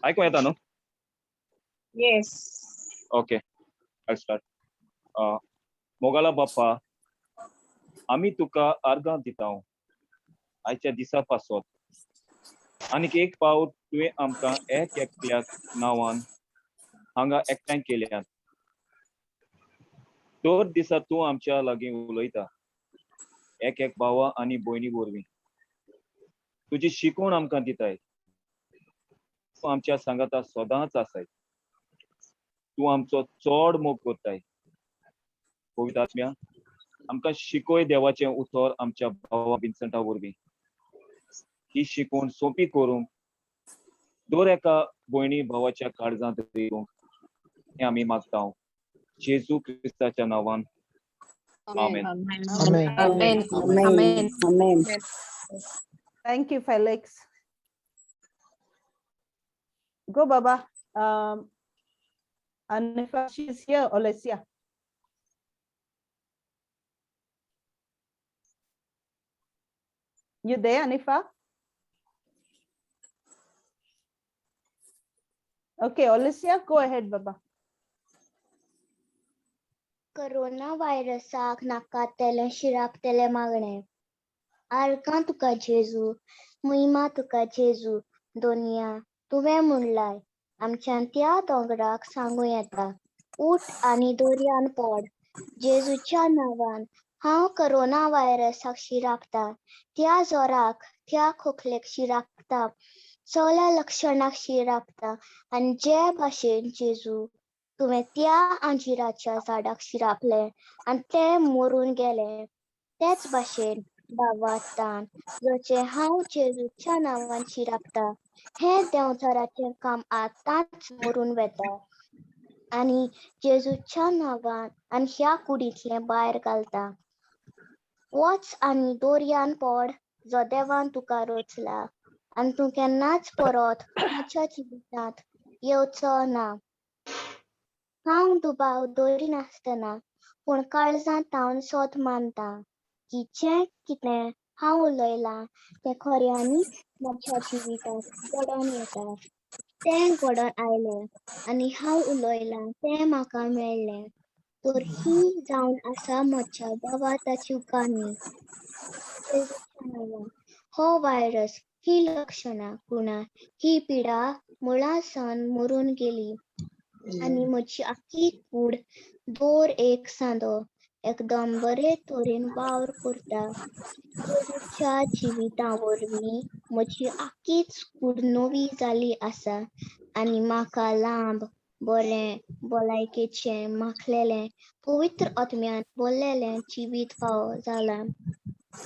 आयकूं येता न्हू? Yes. Okay, I start. मोगाला बाप्पा, आमी तुका आर्गां दिता आयच्या दिसा पासत. आनीक एक पावट तुवें आमकां एक एकल्याक नांवान हांगा एकठांय केल्यात. दर दिसा तूं आमच्या लागीं उलयता एक एक भावा आनी भयणी वरवीं. तुजी शिकवण आमकां दिताय. तूं आमच्या सांगाता सदांच आसाय. तूं आमचो चड मोग करताय. पवित्र आत्म्या, आमकां शिकय देवाचें उतर आमच्या भावा विन्संटा वरवीं. ही शिकवण सोंपी करूंक, दर एका भयणी भावाच्या काळजांत रिगूंक हें आमी मागता जेजू क्रिस्ताच्या नांवान, आमेन. Amen. Amen. Amen. Amen. Thank you, Felix. Go, Baba. Anifa, she's here, Olesia. You there, Anifa? Okay, Olesia, go ahead, Baba. Corona व्हायरसाक नाकातेलें शिरापतेलें मागणें. आर्गां तुका जेजू, महिमा तुका जेजू. दोनया तुवें म्हणलाय आमच्यान त्या दोंगराक सांगूं येता, उठ आनी दर्यान पड. जेजूच्या नांवान हांव करोना व्हायरसाक शिरापता, त्या जोराक, त्या खोकलेक शिरापता, सगळ्या लक्षणाक शिरापता. आनी जे भाशेन जेजू तुवें त्या अंजिराच्या झाडाक शिरापलें आनी तें मरून गेलें, तेच भाशेन भावार्थान जशें हांव जेजूच्या नांवान शिरापता, हें देंवचाराचें काम आतांच मरून वता आनी जेजूच्या नांवान आनी ह्या कुडींतलें भायर घालता. वच आनी दर्यान पड जो देवान तुका रचला आनी तूं केन्नाच परत म्हज्या जिवितांत येवचो ना. हांव दुबाव दवरिनासतना पूण काळजांत हांव सोद मानता की जें कितें हांव उलयलां तें खऱ्यांनीच म्हज्या जिवितांत घडोवन येता. तें घडोवन आयलें आनी हांव उलयलां तें म्हाका मेळ्ळें. तर ही जावन आसा म्हज्या भावार्थाची काणी. जेजूच्या नांवान हो व्हायरस, ही लक्षणां, गुणां, ही पिडा मुळां सावन मरून गेली आनी म्हजी आख्खी कूड दर एक सांदो एकदम बरे तरेन वावर करता. जेजूच्या जिविता वरवीं म्हजी आख्खीच कूड नवी जाली आसा आनी म्हाका लांब बरें भलायकेचें माखलेलें पवित्र आत्म्यान भरलेलें जिवीत फावो जालां.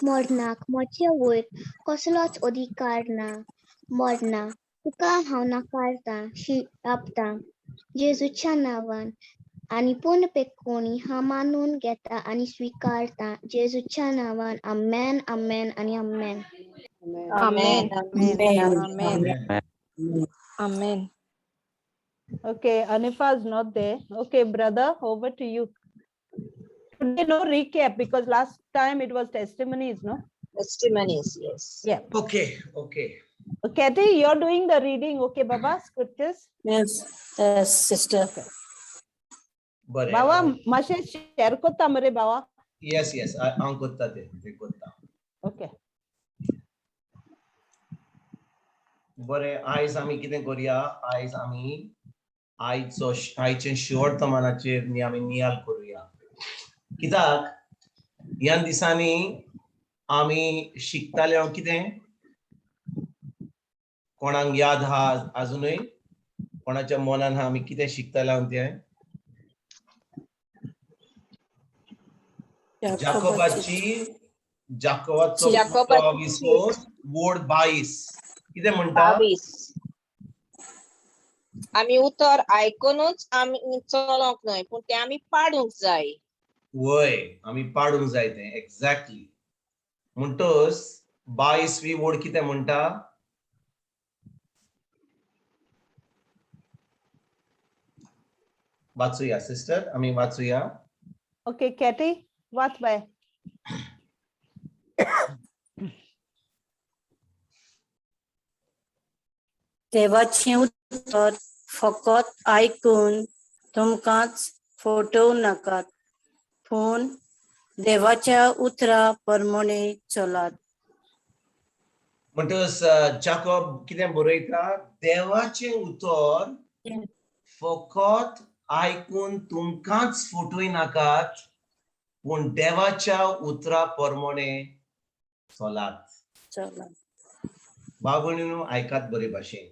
मरणाक म्हजे वयर कसलोच अधिकार ना. मरना, तुका हांव नाकारतां, शिरापतां जेजूच्या नांवान आनी पूर्णपेकोणी हांव मानून घेता आनी स्विकारता जेजूच्या नांवान. आमेन, आमेन आनी आमेन. Amen. Amen. Amen. Amen. Okay, Anifa is not there. Okay, brother, over to you. Today, no recap because last time it was testimonies, no? Testimonies, yes. Yeah. Okay. Kathy, you're doing the reading. Okay, Baba, scriptures. Yes, yes, sister. बरें. Baba, मातशें share करता मरे बाबा. Yes, हांव करता तें, तें करता. Okay. बरें, आयज आमी कितें करुया? आयज आमी आयचो आयचें शिवर्तमानाचेर न्ही आमी नियाल करुया. कित्याक ह्या दिसांनी आमी शिकताले हांव कितें? कोणाक याद आहा आजुनूय? कोणाच्या मनान आहा आमी कितें शिकताले हांव तें? जाकोबाची, जाकोबाचो जाकोबाची वोड 22 कितें म्हणटा? 22. आमी उतर आयकुनूच आमी चलोंक न्हय, पूण तें आमी पाडूंक जाय. वय, आमी पाडूंक जाय तें, एक्झॅक्टली. म्हणटच 22वी वोड कितें म्हणटा? वाचुया सिस्टर, आमी वाचुया. Okay, Kathy, वाच बाय. देवाचें उतर फकत आयकून तुमकांच फटोवं नाकात, पूण देवाच्या उतरा प्रमाणे चलात. म्हणटकच जाकोब कितें बरयता? देवाचें उतर फकत आयकून तुमकांच फटोय नाकात, पूण देवाच्या उतरा प्रमाणे चलात. चलात. भाव भयणीनो, आयकात बरे भाशेन.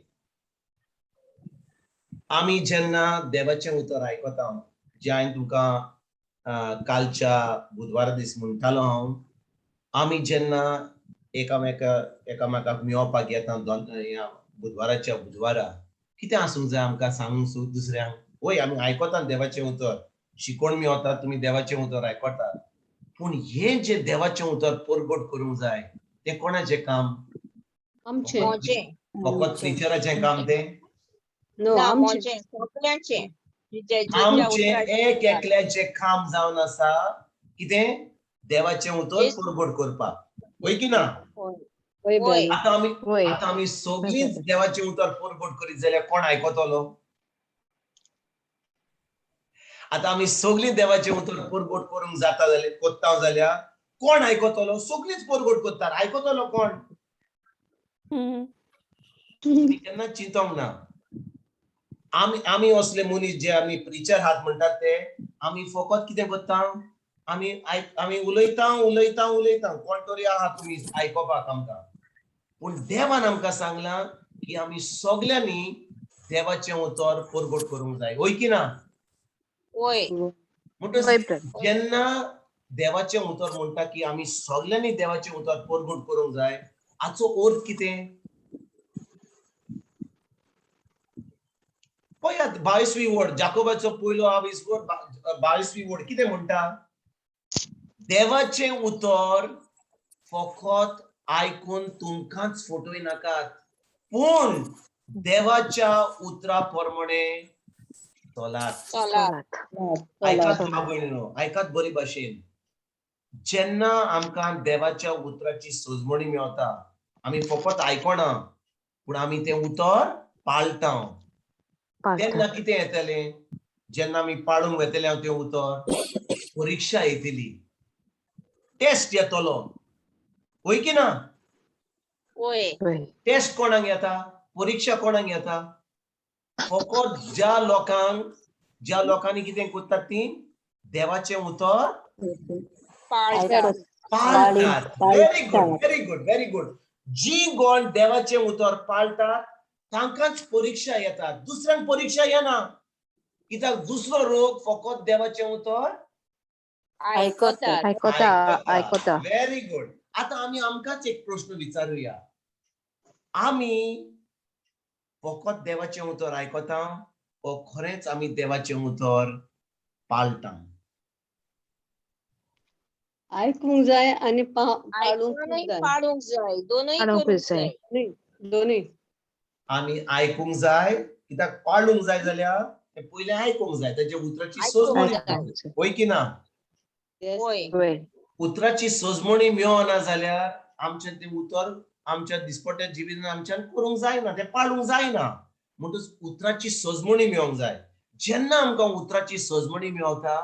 आमी जेन्ना देवाचें उतर आयकता, जें हांवें तुमकां कालच्या बुधवारा दीस म्हणटालो हांव, आमी जेन्ना एकामेकाक मेळपाक येता दोन ह्या बुधवाराच्या बुधवारा, कितें आसूंक जाय आमकां सांगूंक दुसऱ्यांक? वय, आमी आयकता देवाचें उतर, शिकोवण मेळता, तुमी देवाचें उतर आयकतात, पूण हें जें देवाचें उतर परगट करूंक जाय तें कोणाचें काम? आमचें. मोजें. फकत टिचराचें काम तें? नो, ना, आमचें. मोजें, सगळ्यांचें. जेच्या आमचें उतराचें एक एकल्याचें काम जावन आसा कितें? देवाचें उतर परगट करपाक, वय की ना? वय. वय. brother. आतां आमी सगळींच देवाचें उतर परगट करीत जाल्यार कोण आयकतलो? आतां आमी सगळीं देवाचें उतर परगट करूंक जाता जाल्यार, कोत्ता जाल्यार कोण आयकतलो? सगळींच परगट करतात, आयकतलो कोण? तुमी केन्ना चिंतोंक ना. आमी असले मनीस जे आमी प्रिचर हात म्हणटात ते आमी फकत कितें करता? आमी उलयता उलयता उलयता, कोण तरी आहा तुमी आयकोपाक आमकां. पूण देवान आमकां सांगलां की आमी सगल्यांनी देवाचें उतर परगट करूंक जाय, वय की ना? वय. म्हणटच जेन्ना देवाचें उतर म्हणटा की आमी सगल्यांनी देवाचें उतर परगट करूंक जाय, हाचो अर्थ कितें? पळयात 22वी वड, जाकोबाचो पयलो 22 वड, 22वी वड कितें म्हणटा? देवाचें उतर फकत आयकून तुमकांच फटोय नाकात, पूण देवाच्या उतरा प्रमाणे चलात. चलात. आयकात भाव भयणीनो, आयकात बरी भाशेन. जेन्ना आमकां देवाच्या उतराची सजमणी मेळता, आमी फकत आयकना पूण आमी तें उतर पाळटा, तेन्ना कितें येतलें? जेन्ना आमी पाळूंक वेतले हांव तें उतर, परिक्षा येतली, टेस्ट येतलो, वय की ना? वय. टेस्ट कोणाक येता? परिक्षा कोणाक येता? फकत ज्या लोकांनी कितें करतात ती देवाचें उतर पाळटा. पाळटात. Very good, very good, very good. जी कोण देवाचें उतर पाळटात तांकांच परिक्षा येतात, दुसऱ्यांक परिक्षा येना. कित्याक दुसरो रोग फकत देवाचें उतर आयकतात. आयकता, आयकता. Very good. आतां आमी आमकांच एक प्रश्न विचारुया, आमी फकत देवाचें उतर आयकता ओ खरेंच आमी देवाचें उतर पाळटा? आयकूंक जाय आनी पाळूंक आयकूनय जाय. पाळूंक जाय, दोनूय पाळूंकूय करूंक जाय. जाय. दोनूय. आमी आयकूंक जाय, कित्याक पाळूंक जाय जाल्यार तें पयलें आयकूंक जाय, ताच्या उतराची आयकूंक सजमणी जाय. वय की ना? Yes. वय. वय. उतराची सजमणी मेळना जाल्यार आमचें तें उतर आमच्या दिसपट्ट्या जिवितान आमच्यान करूंक जायना, तें पाळूंक जायना. म्हणटच उतराची सजमणी मेळोंक जाय. जेन्ना आमकां उतराची सजमणी मेळता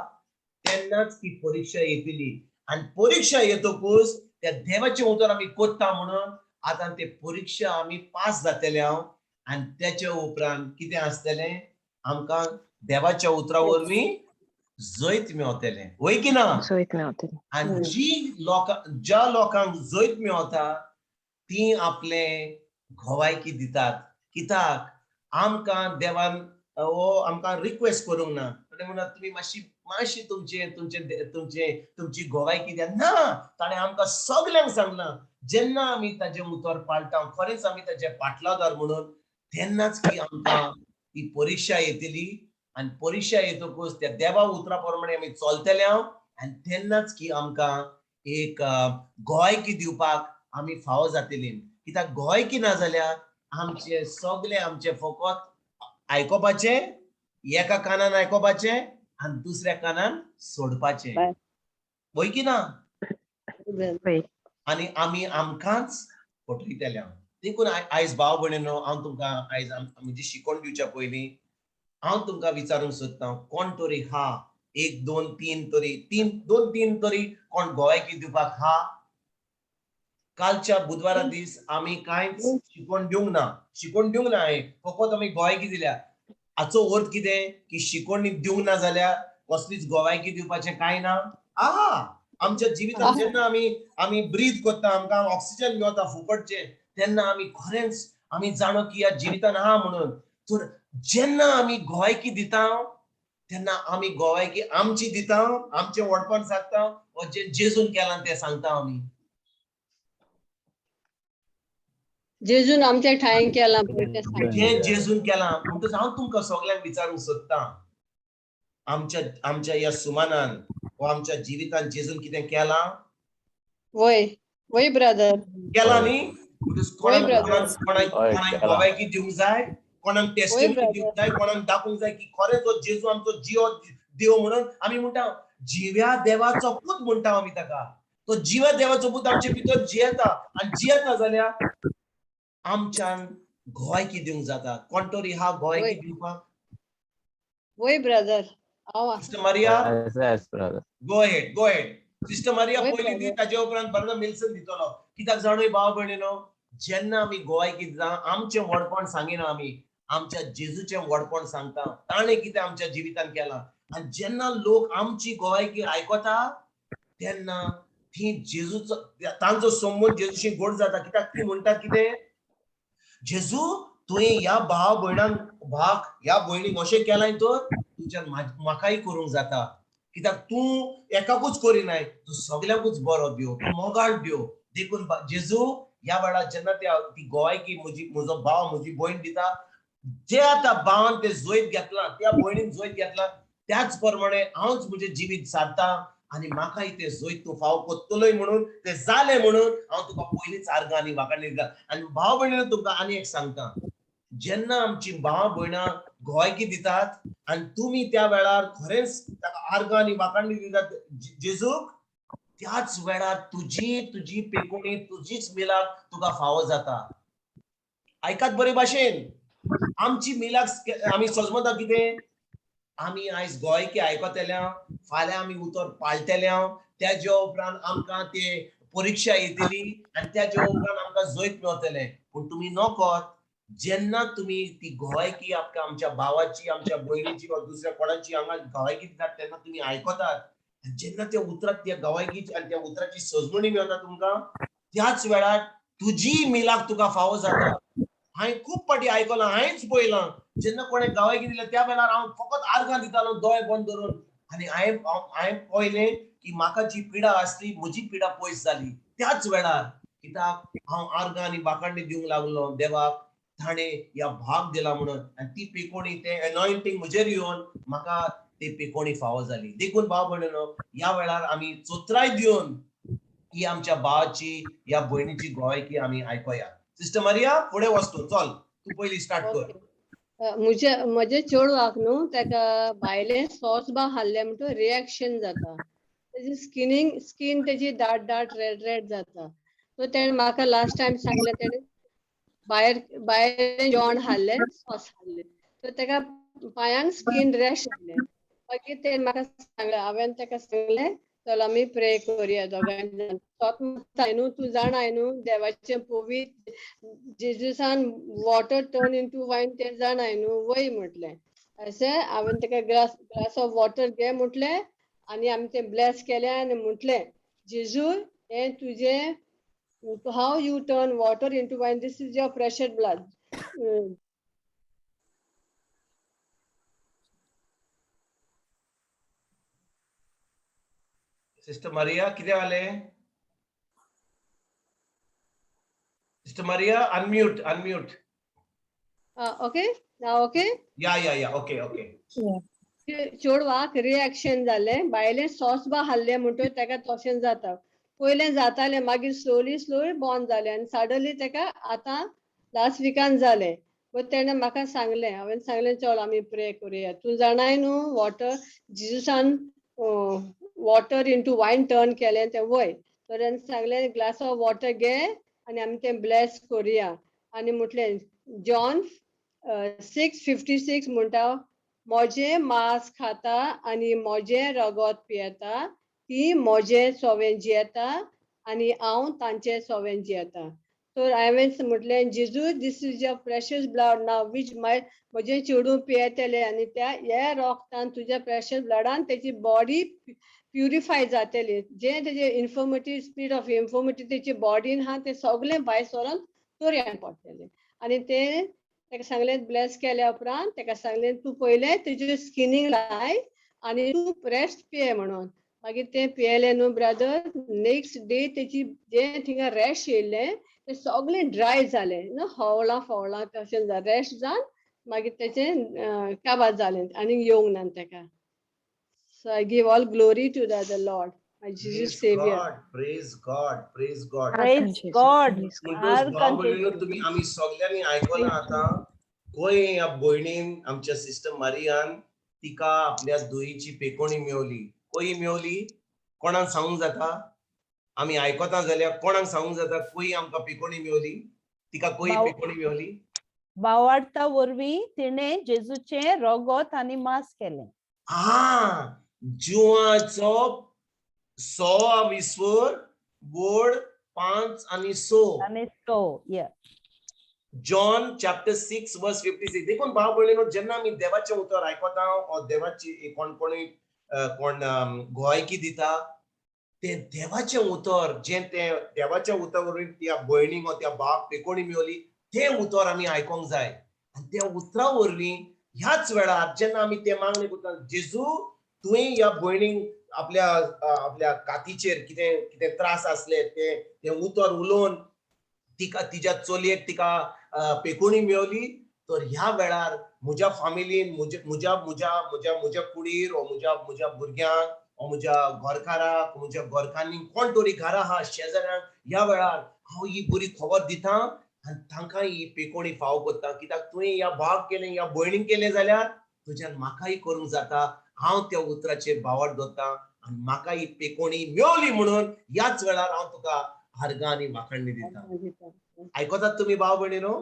तेन्नाच ती परिक्षा येतली, आनी परिक्षा येतकूच त्या देवाचें उतर आमी कोत्ता म्हणून आतां ते परिक्षा आमी पास जातले हांव, आनी तेच्या उपरांत कितें आसतलें? आमकां देवाच्या उतरा वरवीं जैत मेवतलें, वय की ना? जैत मेवतलें. आनी जी लोकां, ज्या लोकांक जैत मेवता ती आपले घोवायकी दितात. कित्याक आमकां देवान हो आमकां रिक्वेस्ट करूंक ना, ताणें म्हणटा तुमी मातशी मातशी तुमचे तुमचे तुमचे तुमची गोवायकी दिया ना. ताणें आमकां सगल्यांक सांगलां, जेन्ना आमी ताजें उतर पाळटा, खरेंच आमी ताजे पाटलादार म्हणून, तेन्नाच की आमकां ती परिक्षा येतली, आनी परिक्षा येतकूच त्या देवा उतरा प्रमाणे आमी चलतले हांव, आनी तेन्नाच की आमकां एक गोवायकी दिवपाक आमी फावो जातली. कित्याक गोवायकी ना जाल्यार आमचे सगळे आमचे फकत आयकोपाचें, एका कानान आयकोपाचें आनी दुसऱ्या कानान सोडपाचें, वय की ना? वय. आनी आमी आमकांच फटयतले. देखून आयज भाव भयणीनो, हांव तुमकां आयज म्हजी शिकवण दिवच्या पयलीं हांव तुमकां विचारूंक सोदता, कोण तरी हा एक दोन तीन तरी, तीन दोन तीन तरी कोण गोवायकी दिवपाक हा? कालच्या बुधवारा दीस आमी कांयच शिकवण दिवंक ना, शिकवण दिवंक ना, हांवें फकत आमी गोवायकी दिल्या. हाचो अर्थ कितें की शिकवणी दिवंक ना जाल्यार कसलीच गोवायकी दिवपाचें कांय ना. आहा, आमच्या जिवितांत जेन्ना आमी आमी ब्रीथ करता, आमकां ऑक्सिजन मेवता फुकटचें, तेन्ना आमी खरेंच आमी जाणो की ह्या जिवितान आहा म्हणून. तर जेन्ना आमी गोवायकी दिता तेन्ना आमी गोवायकी आमची दिता, आमचें व्हडपण सांगता वा जें जेजून केलां तें सांगता आमी. जेजून आमच्या ठांय केलां पळय तें सांग. जें जेजून केलां. म्हणटच हांव तुमकां सगल्यांक विचारूंक सोदता, आमच्या आमच्या ह्या सुमानान वा आमच्या जिवितान जेजून कितें केलां? वय वय ब्रदर. केलां न्ही? म्हणटच कोणाक वय, brother. कोणाक कोणाक हय, कोणाक केलां. गोवायकी दिवंक जाय, कोणाक टेस्टिमनी brother. दिवंक जाय, कोणाक दाखोवंक जाय की खरें तो जेजू आमचो जियो देव म्हणून आमी म्हणटा, जिव्या देवाचो पूत म्हणटा आमी ताका. तो जिव्या देवाचो पूत आमचे भितर जियेता आनी जियेता जाल्यार आमच्यान गोवायकी दिवंक जाता. कोण तरी हा गोवायकी वय. दिवपाक? वय ब्रदर, हांव आसा. Sister Maria, Yes, yes, brother. Go ahead, go ahead. Sister Maria वय, पयली दी, brother. ताजे उपरांत ब्रदर मिल्सन दितलो. कित्याक जाणूय भाव भयणीनो, जेन्ना आमी गोवायकी दिता आमचें व्हडपण सांगिना, आमी आमच्या जेजूचें व्हडपण सांगता, ताणें कितें आमच्या जिवितान केलां. आनी जेन्ना लोक आमची गोवायकी आयकता तेन्ना ती जेजूचो तांचो संबंद जेजूशी गोड जाता. कित्याक ती म्हणटात कितें, जेजू तुवें ह्या भाव भयणांक भाक ह्या भयणीक अशें केलां तर तुज्यान म्हाकाय करूंक जाता. कित्याक तूं एकाकूच करिनाय, तूं सगल्यांकूच बरो देव, तूं मोगाळ देव. देखून जेजू ह्या वेळार जेन्ना त्या ती गोवायकी म्हजी म्हजो भाव म्हजी भयण दिता, जे आतां भावान ते जैत घेतलां, त्या भयणीन जैत घेतलां, त्याच प्रमाणे हांवच म्हजें जिवीत सारता आनी म्हाकाय तें जैत तूं फावो कोत्तलोय म्हणून तें जालें म्हणून हांव तुका पयलींच आर्गां आनी वाखाणी दिता. आनी भाव भयणीन तुमकां आनी एक सांगता, जेन्ना आमची भाव भयणां गोवायकी दितात आनी तुमी त्या वेळार खरेंच ताका आर्गां आनी वाखाणी दितात जेजूक, त्याच वेळार तुजी तुजी पेकोणी तुजीच मिलाक तुका फावो जाता. आयकात बरे भाशेन, आमची मिलाक आमी सजमता कितें, आमी आयज गोवायकी आयकतल्या, फाल्यां आमी उतर पाळटल्या, त्याच्या उपरांत आमकां ते परिक्षा येतली आनी त्याच्या उपरांत आमकां जैत मेवतलें. पूण तुमी नोकत जेन्ना तुमी ती गोवायकी आमकां आमच्या भावाची आमच्या भयणीची वा दुसऱ्या कोणाची हांगा गोवायकी दितात तेन्ना तुमी आयकतात आनी जेन्ना त्या उतराक त्या गोवायकीची आनी त्या उतराची सजमणी मेळटा तुमकां, त्याच वेळार तुजी मिलाक तुका फावो जाता. हांवें खूब फावटी आयकलां, हांवेंच पळयलां, जेन्ना कोणें गोवायकी दिल्या त्या वेळार हांव फकत आर्गां दितालो दोळे बंद धरून, आनी हांवें पळयलें की म्हाका जी पिडा आसली म्हजी पिडा पयस जाली त्याच वेळार. कित्याक हांव आर्गां आनी वाखाणी दिवंक लागलो देवाक, ताणें ह्या भाग दिला म्हणून, आनी ती पेकोणी तें एनॉयंटींग म्हजेर येवन म्हाका ती पेकोणी फावो जाली. देखून भाव भयणीनो, ह्या वेळार आमी चोत्राय दिवन ही आमच्या भावाची ह्या भयणीची गोवायकी आमी आयकोया. सिस्टर मारिया फुडें वच तूं, चल तूं पयली स्टार्ट कर. म्हजे म्हजे चेडवाक न्हू ताका भायलें सॉस बा खाल्लें म्हणटकच रिएक्शन जाता, तेजी स्किनींग स्कीन तेजी दाट दाट रेड रेड जाता. सो तेणें म्हाका लास्ट टायम सांगलें, तेणें भायर भायर जेवण खाल्लें, सॉस खाल्लें, सो ताका पांयांक स्कीन रॅश जालें. मागीर तेणें म्हाका सांगलें, हांवें ताका सांगलें चल आमी प्रे करुया दोगांय. सोत मागताय न्हू तूं, जाणाय न्हू देवाचें पवित्र जेजूसान वॉटर टर्न इंटू वायन तें जाणाय न्हू, वय म्हटलें. अशें हांवें ताका ग्लास ग्लास ऑफ वॉटर घे म्हटलें आनी आमी तें ब्लॅस केलें आनी म्हटलें जेजू हें तुजें how you turn water into wine, this is your precious blood. Sister Maria कितें जालें? Sister Maria unmute, unmute. Okay, now okay? Yeah yeah yeah, okay okay. चेडवाक रिएक्शन जालें, भायलें सॉस बा खाल्लें म्हणटकच ताका तशें जाता. पयलें जातालें, मागीर स्लोली स्लोली बंद जालें आनी सडनली ताका आतां लास्ट विकान जालें. बट तेणें म्हाका सांगलें, हांवें सांगलें चल आमी प्रे करुया, तूं जाणाय न्हू वॉटर जेजूसान वॉटर इंटू वायन टर्न केलें तें वय. तर तेणें सांगलें ग्लास ऑफ वॉटर घे आनी आमी तें ब्लॅस करुया. आनी म्हटलें, जॉन 6:56 म्हणटा, मोजें मांस खाता आनी मोजें रगत पियेता ती मोजें सोवें जियेता आनी हांव तांचे सोवें जियेता. तर हांवें म्हटलें, जेजू, this is your precious blood now which my म्हजें चेडूं पियेतलें आनी त्या ह्या रोगतान, तुज्या प्रेशियस ब्लडान तेची बॉडी प्युरिफाय जातली. जें तेजे इन्फॉर्मिटी, स्पिरीट ऑफ इन्फॉर्मिटी तेची बॉडीन आहा, तें सगळें भायर सरोन तोरयान पडटलें. आनी तें ताका सांगलें. ब्लेस केल्या उपरांत ताका सांगलें, तूं पयलें तुजें स्किनीक लाय आनी तूं रेस्ट पिये म्हणून. मागीर तें पियेलें न्हू ब्रदर, नेक्स्ट डे तेची जें थिंगा रॅश येयल्लें तें सगळें ड्राय जालें न्हू, होवळां फोवळां तशें रॅश जावन मागीर तेचें काबार जालें आनी येवंक ना ताका. So I give all glory to the Lord, my Jesus Praise Savior. God, praise God, praise God. Praise God. म्हणटकच भाव भयणीनो, तुमी आमी सगल्यांनी आयकलां आतां गोंय ह्या भयणीन, आमच्या सिस्टर मारियान, तिका आपल्या दुयीची पेकोणी मेवली. खंय मेवली? कोणाक सांगूंक जाता? आमी आयकता जाल्यार कोणाक सांगूंक जाता खंय आमकां पेकोणी मेवली? तिका खंय पेकोणी मेवली? भावार्था वरवीं तिणें जेजूचें रगत आनी मांस केलें. आ जुवाचो 100 विस्वर वड 5 आनी 6. आनी सो या. John chapter 6 verse 56. देखून भाव भयणीनो, जेन्ना आमी देवाचें उतर आयकता ओ देवाची कोण कोणूय कोण गोवायकी दिता, तें देवाचें उतर जें तें देवाच्या उतर वरवीं त्या भयणीक वो त्या भावाक पेकोणी मेवली, तें उतर आमी आयकोंक जाय. आनी त्या उतरा वरवीं ह्याच वेळार जेन्ना आमी तें मागणें करता, जेजू, तुवें ह्या भयणीक आपल्या कातीचेर कितें कितें त्रास आसले, ते तें उतर उलोवन तिका, तिज्या चलयेक तिका पेकोणी मेवली, तर ह्या वेळार म्हज्या फामिलीन, म्हज्या म्हज्या म्हज्या म्हज्या म्हज्या कुडीर वो म्हज्या भुरग्यांक वो म्हज्या घरकाराक, म्हज्या घरकान्नीक, कोण तरी घरा आहा, शेजाऱ्यांक, ह्या वेळार हांव ही बरी खबर दिता आनी तांकां ही पेकोणी फाव करता. कित्याक तुवें ह्या भावाक केलें, ह्या भयणीक केलें जाल्यार तुज्यान म्हाकाय करूंक जाता. हांव त्या उतराचेर भावार्थ दवरता आनी म्हाका ही पेकोणी मेवली म्हणून ह्याच वेळार हांव तुका आर्गां आनी वाखाणणी दिता. आयकतात तुमी भाव भयणीनो?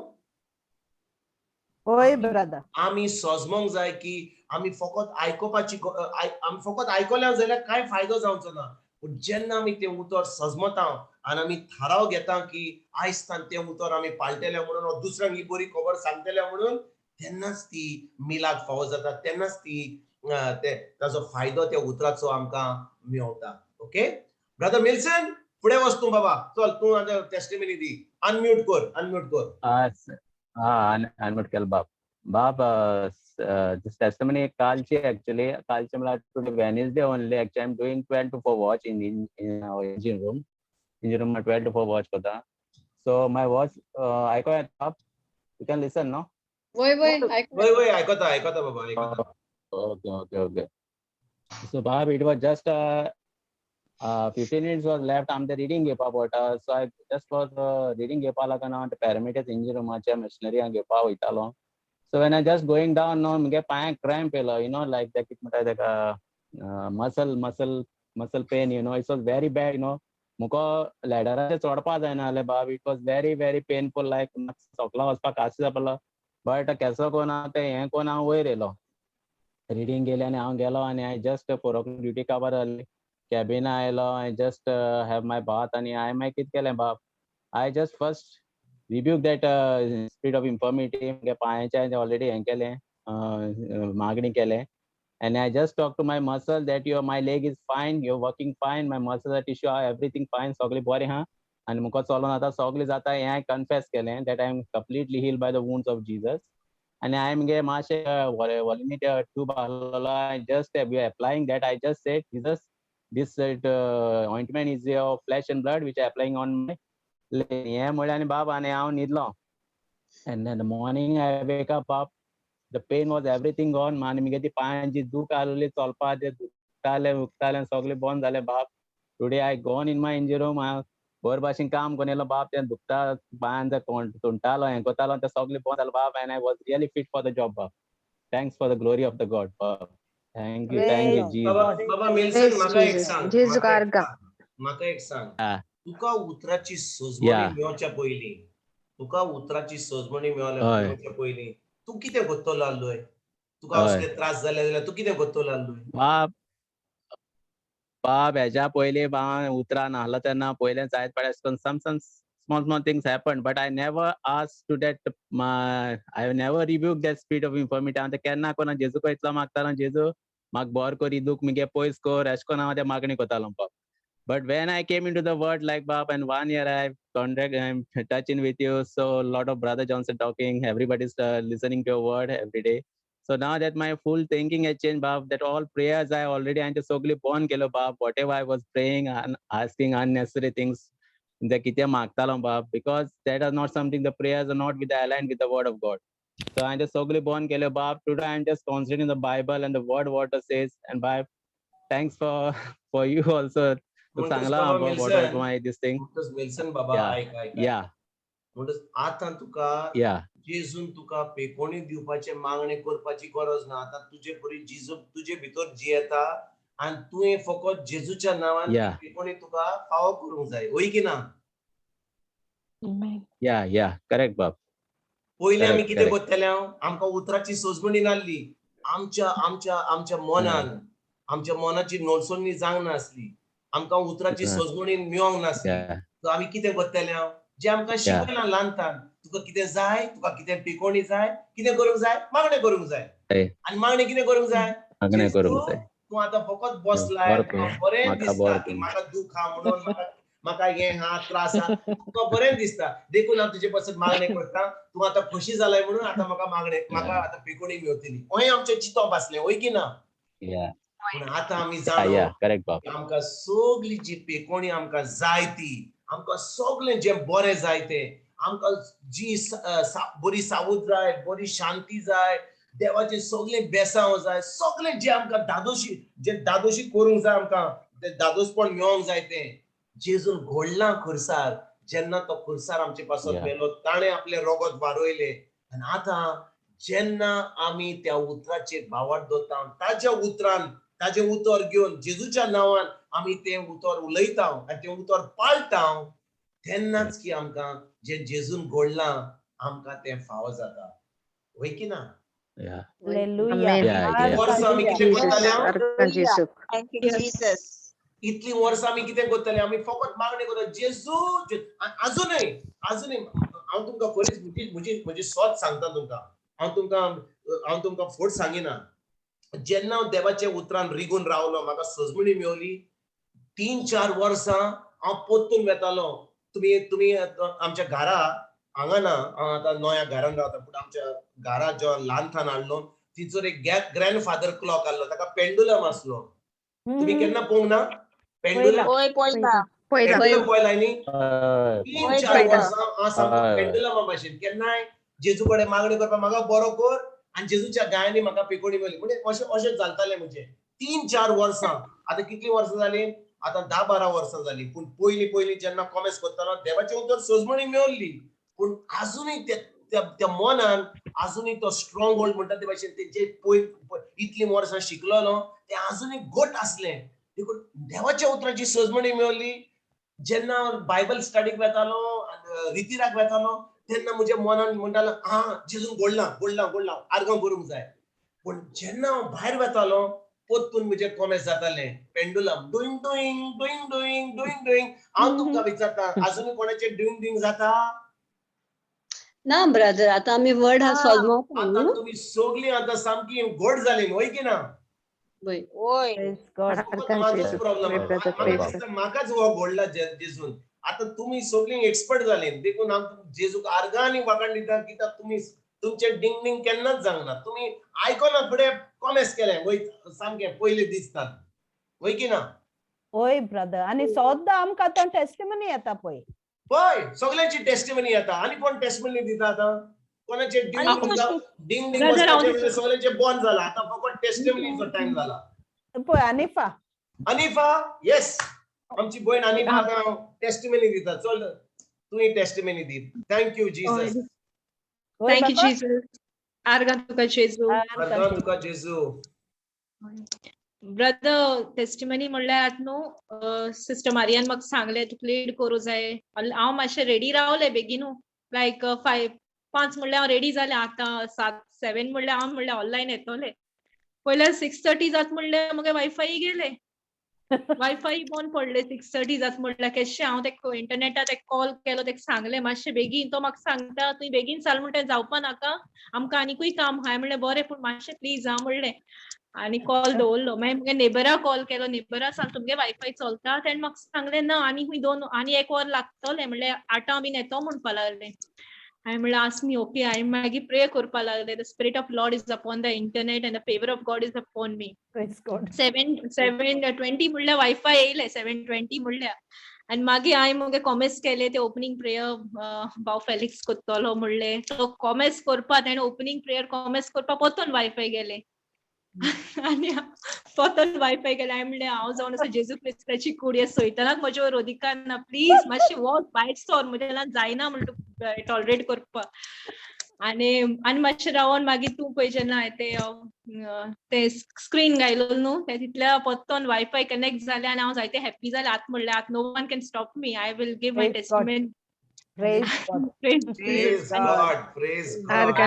होय ब्रदर. आमी सोजमोंक जाय की आमी फकत आयकुपाची आमी फकत आयकल्या जाल्यार कांय फायदो जावचो ना, पूण जेन्ना आमी तें उतर सजमता आनी आमी थाराव घेता की आयज तान तें उतर आमी पाळटेले म्हणून वा दुसऱ्यांक ही बरी खबर सांगतले म्हणून, तेन्नाच ती मिलाक फावो जाता, तेन्नाच ती ते ताजो फायदो त्या उतराचो आमकां मेवता. ओके ब्रदर मिल्सन, फुडें वच तूं बाबा. चल, तूं आतां टेस्टिमनी दी. अनम्यूट कर, अनम्यूट कर. हा, अनम्यूट केलं बाब. बाब, this testimony कालची, actually कालची म्हळ्यार today Wednesday only. Actually I'm doing 12 to 4 watch in our engine room. Engine room 12 to 4 watch करता. So my watch आयको येता बाब? You can listen, no? वय वय. वय, आयकता, आयकता बाबा, आयकता. Okay. So Bob, it was just 15 minutes was left. I'm the reading घेवपा पडटा. So I just was reading घेवपा लागून हांव पॅरामिटर्स इंजिन रुमाच्या मशिनरी घेवपा वयतालो. So when I just going down न्हू, मुगे पांयाक क्रॅम्प येयलो, लायक that, कितें म्हणटा तेका, muscle pain. It was very bad. मुको लॅडराचेर चडपा जायना जालें बाब. It was very very painful, like सकला वचपाक कास जातालो, बट केसो कोन हांव तें हें कोन हांव वयर येयलो. रिडींग गेली आनी हांव गेलो आनी हांवें जस्ट 4 o'clock duty काबार जाली. कॅबिना आयलो, I just have my bath आनी हांवें मागीर कितें केलें बाब, I just first rebuke that spirit of infirmity. मुगे पांयाचें ऑलरेडी हें केलें, मागणी केलें and I just talk to my muscle that your my leg is fine, you're working fine, my muscle tissue are everything fine, सगळें बरें आहा आनी मुका चलोन आतां सगळें जाता. हें हांवें कन्फेस केलें that I am completely heal by the wounds of Jesus. आनी हांवें मुगे मातशें वॉलिनी ट्यूब आहलोलो, I just applying that. I just said, "Jesus, this ointment is your flesh and blood which I applying on my leg." हें म्हणलें आनी बाब आनी हांव न्हिदलो. And then the morning I wake up, the pain was everything gone. आनी मुगे ती पांयांची दूख आहलोली, चलपा ते दुखतालें दुखतालें, सगळें बंद जालें बाब. Today I gone in my engine room, हांव बरे भाशेन काम करून येयलो बाब. तें दुखता पांयान, तें तुंटालो, हें करतालो, तें सगळें बंद जालें बाब and I was really fit for the job बाब. Thanks for the glory of the God बाब. Thank you, thank you. बाबा Jesus. बाबा मिल्सन, म्हाका एक सांग. जेजू आर्गां. म्हाका एक सांग. हा. तुका उतराची सजमणी मेवच्या पयलीं तुका उतराची सजमणी मेळ्ळ्या हय. पळोवच्या पयलीं तूं कितें करतलो आसलोय? तुका हय. असले त्रास जाले जाल्यार तूं कितें करतलो आसलोय? बाब, बाब, हेज्या पयलीं हांव उतरां नासलो तेन्ना पयलें जायत पडे अशें करून some small small things happen, but I never ask to that, I never rebuke that spirit of infirmity. हांव तें केन्ना कोना जेजू कडेन इतलो मागतालो, जेजू म्हाका बरो कर, ही दूख मुगे पयस कर, अशें करून हांव तें मागणी करतालो बाब. But when I came into the word like Bab, and 1 year I contact, I'm touching with you, so a lot of Brother Johnson talking, everybody's listening to your word every day. So now that my full thinking has changed, Bab, that all prayers I already and sogli born kelo, Bab, whatever I was praying and asking unnecessary things, the कितें मागतालो Bab, because that are not something, the prayers are not with the aligned with the word of God. So I just sogli born kelo, Bab. Today I'm just concentrating the Bible and the word what it says, and Bab, thanks for you also. म्हणटच सांगला बाबा what was Milson, my this thing. म्हणटच Milson बाबा, Yeah. आयक आयक. Yeah. म्हणटच आतां तुका जेजून तुका पेकोणी दिवपाचे मागणें करपाची गरज ना. आतां तुजे बरी जेजू तुजे भितर जियेता आनी तुवें फकत जेजूच्या नांवान Yeah. पेकोणी तुका फावो करूंक जाय, वय की ना? Yeah, yeah, correct, Bab. पयलीं आमी Correct, कितें correct. करतले? आमकां उतराची सोजमणी नासली. आमच्या आमच्या आमच्या मनान, आमच्या मनाची नोलसणी जावंक नासली, आमकां उतराची सोजमणी मेळोंक नासली. So आमी कितें करतले? जे आमकां शिकयलां ल्हानतान, तुका कितें जाय, तुका कितें पिकोणी जाय, कितें करूंक जाय, मागणें करूंक जाय. आनी मागणें कितें करूंक जाय? मागणें जेजू, करूंक जाय. तूं आतां फकत बसलाय, बरें तुका कर. बरें म्हाका दिसता बरें की कर. म्हाका दुख आहा म्हणून, म्हाका हें आहा, त्रास आहा, तुका बरें दिसता, देखून हांव तुजे पासत मागणें करता. तूं आतां खोशी जालाय म्हणून आतां म्हाका मागणें, म्हाका आतां पिकोणी मेवतली, अहें आमचें चिंतप आसलें, वय की ना? पूण आतां आमी जाणो Yeah, correct, Bab. आमकां सगली जी पेकोणी आमकां जाय ती, आमकां सगलें जें बरें जाय तें, आमकां जी बरी सावूद जाय, बरी शांती जाय, देवाचें सगलें बेसांव जाय, सगलें जें आमकां दादोशी, जें दादोशी करूंक जाय आमकां, तें दादोसपण मेळोंक जाय तें जेजून घडलां खुर्सार. जेन्ना तो खुर्सार आमचे पासत मेलो, ताणें आपलें रगत वारयलें. आनी आतां जेन्ना आमी त्या उतराचेर भावार्थ दवरता, ताज्या उतरान, ताजें उतर घेवन जेजूच्या नांवान आमी तें उतर उलयता आनी तें उतर पाळटा, तेन्नाच की आमकां जें जेजून घडलां आमकां तें फावो जाता, वय की ना? Yeah. Hallelujah. Amen. Yeah, yeah. वर्सां आमी कितें Jesus, करताले? अर्गां जेजूक. Thank you, Jesus. इतलीं वर्सां आमी कितें करताले? आमी फकत मागणें करता, जेजू. आजुनय आजुनय हांव तुमकां खरीच म्हजी म्हजी म्हजी सोत सांगता तुमकां, हांव तुमकां फट सांगिना. जेन्ना हांव देवाच्या उतरान रिगून रावलो, म्हाका सजमणी मेवली, 3-4 वर्सां हांव परतून वेतालो. तुमी तुमी आमच्या घरा हांगा ना, हांव आतां नव्या घरान रावता, पूण आमच्या घरा जो ल्हानथान हाडलो तिचोर एक ग्रँड फादर क्लॉक आसलो, ताका पेंडुलम आसलो. तुमी केन्ना पळोवंक ना पेंडुलम? वय पळयता. पयला. पेंडुलम पळयला न्ही? हय. 3-4 पळयता. वर्सां हांव सामको हय. पेंडुलमा भाशेन केन्नाय जेजू कडेन मागणी करपाक, म्हाका बरो कर, आनी जेजूच्या गायांनी म्हाका पिकोणी मेळ्ळी. म्हणजे अशें अशें चलतालें म्हजें 3-4 वर्सां. आतां कितलीं वर्सां जालीं? आतां 10-12 वर्सां जालीं. पूण पयलीं पयलीं जेन्ना कॉमेस करतालो, देवाचें उतर सजमणी मेवल्ली, पूण आजुनूय त्या मनान आजुनूय तो स्ट्रॉंग होल्ड म्हणटा ते भाशेन, ते जे इतलीं वर्सां शिकलो ते आजुनूय घट आसलें. देखून देवाच्या उतराची सजमणी मेवली. जेन्ना हांव बायबल स्टडीक वेतालो, रितिराक वेतालो, तेन्ना म्हज्या मनान म्हणटालो, आं जेजून घडलां घडलां घडलां, आर्गां करूंक जाय. पूण जेन्ना हांव भायर वेतालो, परतून म्हजें कॉमेस जातालें, pendulum doing doing doing doing doing doing. हांव तुमकां विचारता, आजुनूय कोणाचें डुईंग डुईंग जाता? ना ब्रदर, आतां आमी वर्ड हा सोजमोता आतां न्हू. तुमी सगलीं आतां सामकी घट जाली, वय की ना? वय. वय. Praise God. फकत अर्गां म्हाजोच जेजूक. प्रॉब्लम. Pray, brother, म्हाका pray, दिसता म्हाकाच हो घडला जेजून. आतां तुमी सगलीं एक्सपर्ट जालीं, देखून हांव जेजूक आर्गां आनी वाखाण दिता, कित्याक तुमी तुमचें डिंग डिंग केन्नाच जावंक ना. तुमी आयकना फुडें कॉमेस केलें वय, सामकें पयलीं दिसतात, वय की ना? ओय ब्रदर, आनी सद्दां आमकां आतां टेस्टिमनी येता पळय. पळय सगळ्यांची टेस्टिमनी येता. आनी कोण टेस्टिमनी दिता आतां? कोणाचे डिंग आनी डिंग डिंग डिंग Brother, वचपाचें हांव म्हणजे सगळ्यांचे बंद जाला, आतां फकत टेस्टिमनीचो टायम जाला. पळय अनिफा. अनिफा, येस, आमची भयण अनिफा आतां टेस्टिमनी दिता. चल तूं testimony the. Thank you Jesus. ओय thank you बाबा. जीजस. आर्गां तुका जेजू. आर्गां तुका जेजू. ब्रदर, टेस्टिमनी म्हणल्यार आतां न्हू सिस्टर मारियान म्हाका सांगलें तुका लीड करूं जाय. हांव मातशें रेडी रावलें बेगीनू. लायक 5 5 म्हणल्यार हांव रेडी जालें. आतां 7 7 म्हणल्यार हांव म्हणल्यार ऑनलायन येतोलें. पयल्यार 6:30 जात म्हणल्यार म्हगे वायफाय गेले. वायफाय बंद पडले 6:30 जात म्हणल्यार. केशें हांव तेका इंटरनेटार तेका कॉल केलो, तेका सांगलें मातशें बेगीन. तो म्हाका सांगता तुवें बेगीन चाल म्हणटा, जावपा नाका, आमकां आनिकूय काम आहाय. म्हणलें बरें, पूण मातशें प्लीज आं म्हणलें आनी कॉल दवरलो. मागीर मुगे नेबरा कॉल केलो, नेबरा सांग तुमगे वायफाय चलता? तेणें म्हाका सांगलें ना, आनीकूय 2 आनी 1 वर लागतलें, म्हणल्यार 8 बीन येतो म्हणपा लागलें. हांवें म्हणलें आसनी ओके. हांवें मागीर प्रे करपा लागलें, the spirit of Lord is upon the internet and the favour of God is upon me. Praise God. 7:20 म्हणल्यार वायफाय येयलें, 7:20 म्हणल्यार. आनी मागीर हांवें मुगे कॉमेस केलें, ते ओपनींग प्रेयर भाव फेलिक्स कोत्तलो म्हणलें. तो कॉमेस करपा तेणें ओपनींग प्रेयर कॉमेस करपा परतून वायफाय गेलें. आनी परतून वायफाय गेलें. हांवें म्हणलें हांव जावन आसा जेजू क्रिस्ताची कूड, हे सैतानाक म्हज्या वयर अधिकार ना, प्लीज मातशें वच भायर सर, म्हज्या जायना म्हणटा तूं टॉलरेट करपाक. आनी आनी मातशें रावन मागीर तूं पळय जेन्ना ते स्क्रीन घायलो न्हू, ते तितल्या परतून वायफाय कनेक्ट जालें आनी हांव जायते हॅप्पी जालें. आतां म्हणलें आतां no one can stop me, I will give my Praise God. Testament. Praise God. Praise Praise God, praise God.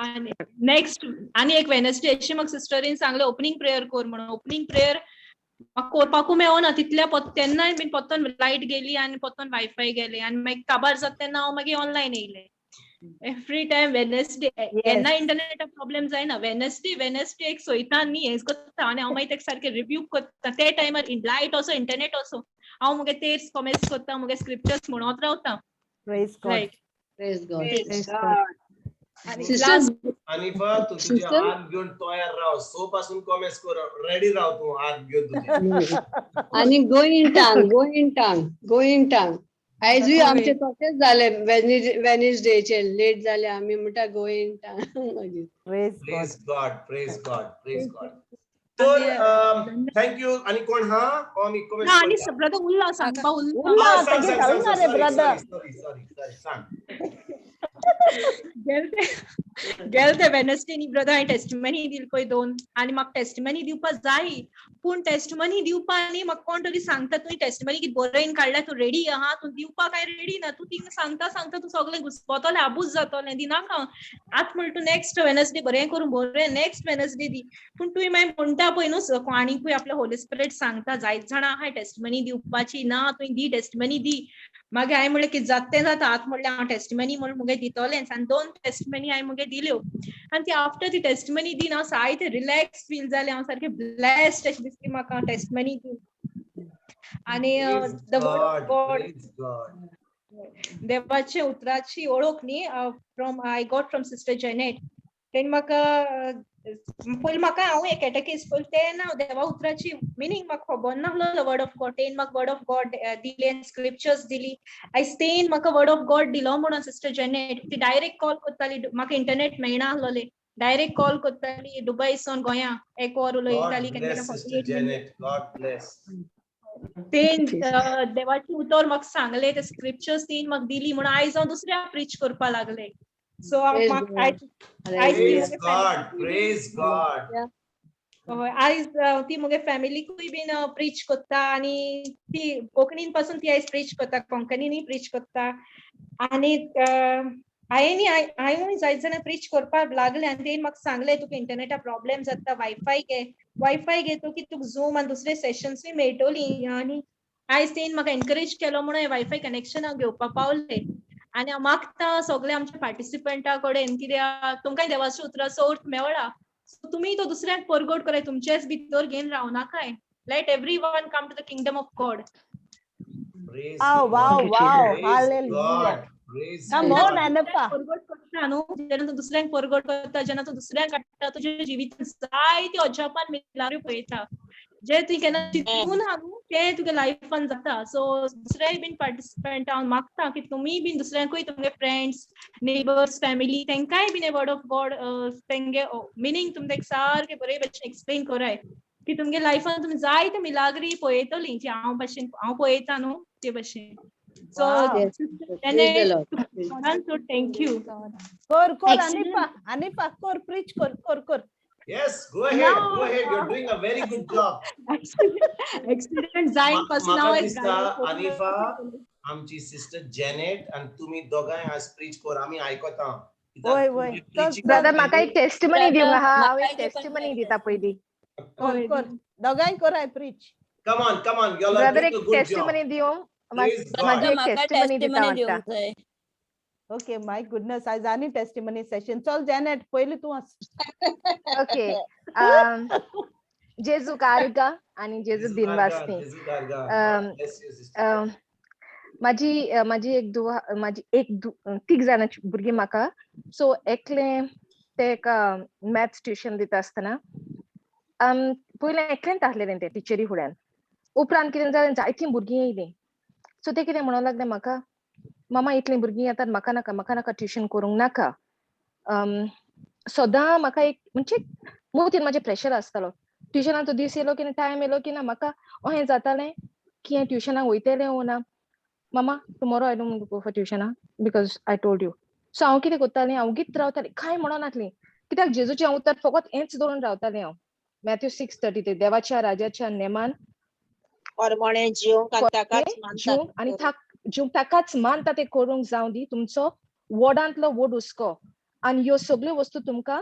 आनी नेक्स्ट आनी एक वेनसडे अशें म्हाका सिस्टरीन सांगलें ओपनींग प्रेयर कर म्हणून. ओपनींग प्रेयर म्हाका करपाकूय मेळना तितल्या, तेन्नाय बीन परतून लायट गेली आनी परतून वायफाय गेले आनी मागीर काबार जाता तेन्ना हांव मागीर ऑनलायन येयलें. एवरी टायम वेनसडे केन्ना इंटरनेटा प्रॉब्लेम जायना, वेनसडे वेनसडे एक सोयता न्ही हें करता आनी हांव मागीर तेका सारकें रिव्यू करता. ते टायमार लायट असो इंटरनेट असो हांव मुगे तेच कॉमेंट्स करता, मुगे स्क्रिप्चर्स म्हणत रावता. Praise God. Right. Praise God. Praise God. आनी Sister, last Anifa, तूं तुजें Sister? हात घेवन तयार राव, 6 पासून कॉमेस कर, रेडी राव तूं हात घेवन तुजें. आनी go in tongue, go in tongue, go in tongue. आयजूय आमचे तशेंच जालें, वेनसडेचे लेट जाले आमी म्हणटा गोईन टांग मागीर. Praise God. Praise God, praise God, praise God. तर thank you. आनी कोण हा आमी कॉमेस ना आनी करता. ब्रदर उरला सांगपा उरला. उरला, हा, सांग, तागे सांग, जावना सांग, रे sorry, brother. sorry, sorry, sorry, सांग. गेले ते वेनसडे न्ही ब्रदर, हांवें टेस्टिमनी दिली पळय 2, आनी म्हाका टेस्टिमनी दिवपा जाय, पूण टेस्टिमनी दिवपा न्ही म्हाका कोण तरी सांगता तुवें टेस्टिमनी कितें बरोवन काडल्या, तूं रेडी आहा, तूं दिवपाक कांय रेडी ना, तूं थिंगा सांगता सांगता तूं सगळें घुसपतलें, आबूज जातलें, दिनाका आतां म्हणटा तूं नेक्स्ट वेनसडे बरें करून बरें नेक्स्ट वेनसडे दी. पूण तुवें मागीर म्हणटा पळय न्हू आनीकूय आपल्या होली स्पिरिट सांगता जायत जाणां आहाय टेस्टिमनी दिवपाची ना, तुवें दी टेस्टिमनी दी. मागीर हांवें म्हणलें की जाता तें जाता, आतां म्हणलें हांव टेस्टिमनी म्हणून मुगे दितलेंच. आनी 2 टेस्टिमनी हांवें मुगे दिल्यो आनी ती आफ्टर ती टेस्टिमनी दीन हांव जायते रिलॅक्स फील जालें, हांव सारकें ब्लेस्ड अशें दिसली म्हाका टेस्टिमनी दीन. आनी Praise the word of God, God, praise God. देवाचे उतराची ओळख न्ही from I got from sister Janet. तेणें म्हाका पयलीं म्हाका हांव एक कॅटेकीज पयलीं तेन्ना देवा उतराची मिनींग म्हाका खबर नासलो, वर्ड ऑफ गॉड. तेणें म्हाका वर्ड ऑफ गॉड दिलें, स्क्रिप्चर्स दिली. आयज तेणें म्हाका वर्ड ऑफ गॉड दिलो म्हणून सिस्टर जेनेट ती डायरेक्ट कॉल करताली, म्हाका इंटरनेट मेळना आसलोलें, डायरेक्ट कॉल करताली दुबय सावन गोंया, एक वर उलयताली God केन्ना bless Sister 48 minutes. Janet. God bless. तें देवाचें उतर म्हाका सांगलें, ते स्क्रिप्चर्स तेणें म्हाका दिली म्हणून आयज हांव दुसऱ्या प्रीच करपा लागलें. सो Praise म्हाका God. आयज आयज ती Praise म्हगे God, family praise God. हय, आयज ती म्हगे फॅमिलीकूय बीन प्रीच करता आनी ती कोंकणीन पासून ती आयज प्रीच करता, कोंकणीनूय प्रीच करता. आनी हांवें न्ही हांवूय जायत जाणां प्रीच करपाक लागलें आनी तेणें म्हाका सांगलें तुका इंटरनेटा प्रॉब्लेम जाता, वायफाय घे, वायफाय घेतो की तुका झूम आनी दुसरे सेशन्सूय मेळटली. आनी आयज तेणें म्हाका एनकरेज केलो म्हणून वायफाय कनेक्शन हांव घेवपाक पावलें. आनी हांव मागता सगळ्या आमच्या पार्टिसिपंटा कडेन कित्याक तुमकांय देवाच्या उतराचो अर्थ मेळ्ळा, सो तुमी तो दुसऱ्यांक परगट कराय, तुमचेच भितर घेवन रावनाकाय. Let everyone come to the kingdom of God. Praise Oh, wow, God. wow. Praise Hallelujah. God. Praise Come God. on, Anifa. परगट करता न्हू, जेन्ना तूं दुसऱ्यांक परगट करता, जेन्ना तूं दुसऱ्यांक काडटा, तुज्या जिवितांत जायती अजापान मिलाग्री पळयता, जे तुवें केन्ना चिंतून ना न्हू तें तुगे लायफान जाता. सो दुसऱ्याय बीन पार्टिसिपंट हांव मागता की तुमी बीन दुसऱ्यांकूय तुमगे फ्रेंड्स, नेबर्स, फॅमिली तेंकांय बीन वर्ड ऑफ गॉड तेंगे मिनींग तुमकां सारकें बरे भशेन एक्सप्लेन कराय की तुमगे लायफान तुमी जायते मिलाग्री पळयतली जी हांव भशेन हांव पळयता न्हू ते भशेन. So Wow. Yes. Praise the Lord. So thank you. Kor, kor, Excellent. Anifa, Anifa, kor, preach, kor, kor, kor. Yes, go ahead, go ahead. You're doing a very good job. Accident जायन पासून म्हाका हांव दिसता, अनिफा, आमची sister Janet आणि तुमी दोगांय आज प्रीच कर, आमी आयकता. कित्याक वय, वय. तुमची चल, preaching brother म्हाका एक टेस्टिमनी दिवंक आहा, हांव म्हाकाय एक दिवपाक टेस्टिमनी जाय. दिता पयली. कर कर, दोगांय कराय preach. Come on, come on, you all are brother doing एक a good job. Testimony दिवं, Praise God. म्हाजी एक म्हाका टेस्टिमनी दिता टेस्टिमनी वाटता. दिवंक जाय. ओके, my goodness, आयज आनी टेस्टिमनी सेशन. चल जेनेट, पयली तूं आस. ओके, जेजू कारगा आनी जेजू जेजू दिनवासनी. कारगा, जेजू कारगा. God bless you, sister. म्हाजी एक दुवा, म्हाजी एक तीग जाणांची भुरगीं म्हाका. सो एकलें तें एका मॅथ्स ट्युशन दिता आसतना, पयलें एकलेंच आसलेलें तें टिचरी फुड्यान. उपरांत कितें जालें, जायतीं भुरगीं येयलीं. सो तें कितें म्हणूंक लागलें म्हाका, मामा इतलीं भुरगीं येतात, म्हाका नाका, म्हाका नाका, ट्युशन करूंक नाका. सदां म्हाका एक म्हणजे मोतीन म्हाजें प्रेशर आसतालो. ट्युशनाचो दीस येयलो की ना, टायम येयलो की ना, म्हाका अहें जातालें की हें ट्युशनाक वयतलें ओ ना. मामा, tomorrow I don't go for tuition because I told you. So हांव कितें करतालें, हांव ओगीत रावतालें, कांय म्हणनासलें, कित्याक जेजूचें उतर फकत हेंच धरून रावतालें हांव, मॅथ्यू 6:33, देवाच्या राजाच्या नेमान परमणे जिवंक आनी ताकाच मानतात. जिवंक आनी जिवंक ताकाच मानता ते करूंक जावं दी तुमचो वडांतलो वड हुस्को, आनी ह्यो सगल्यो वस्तू तुमकां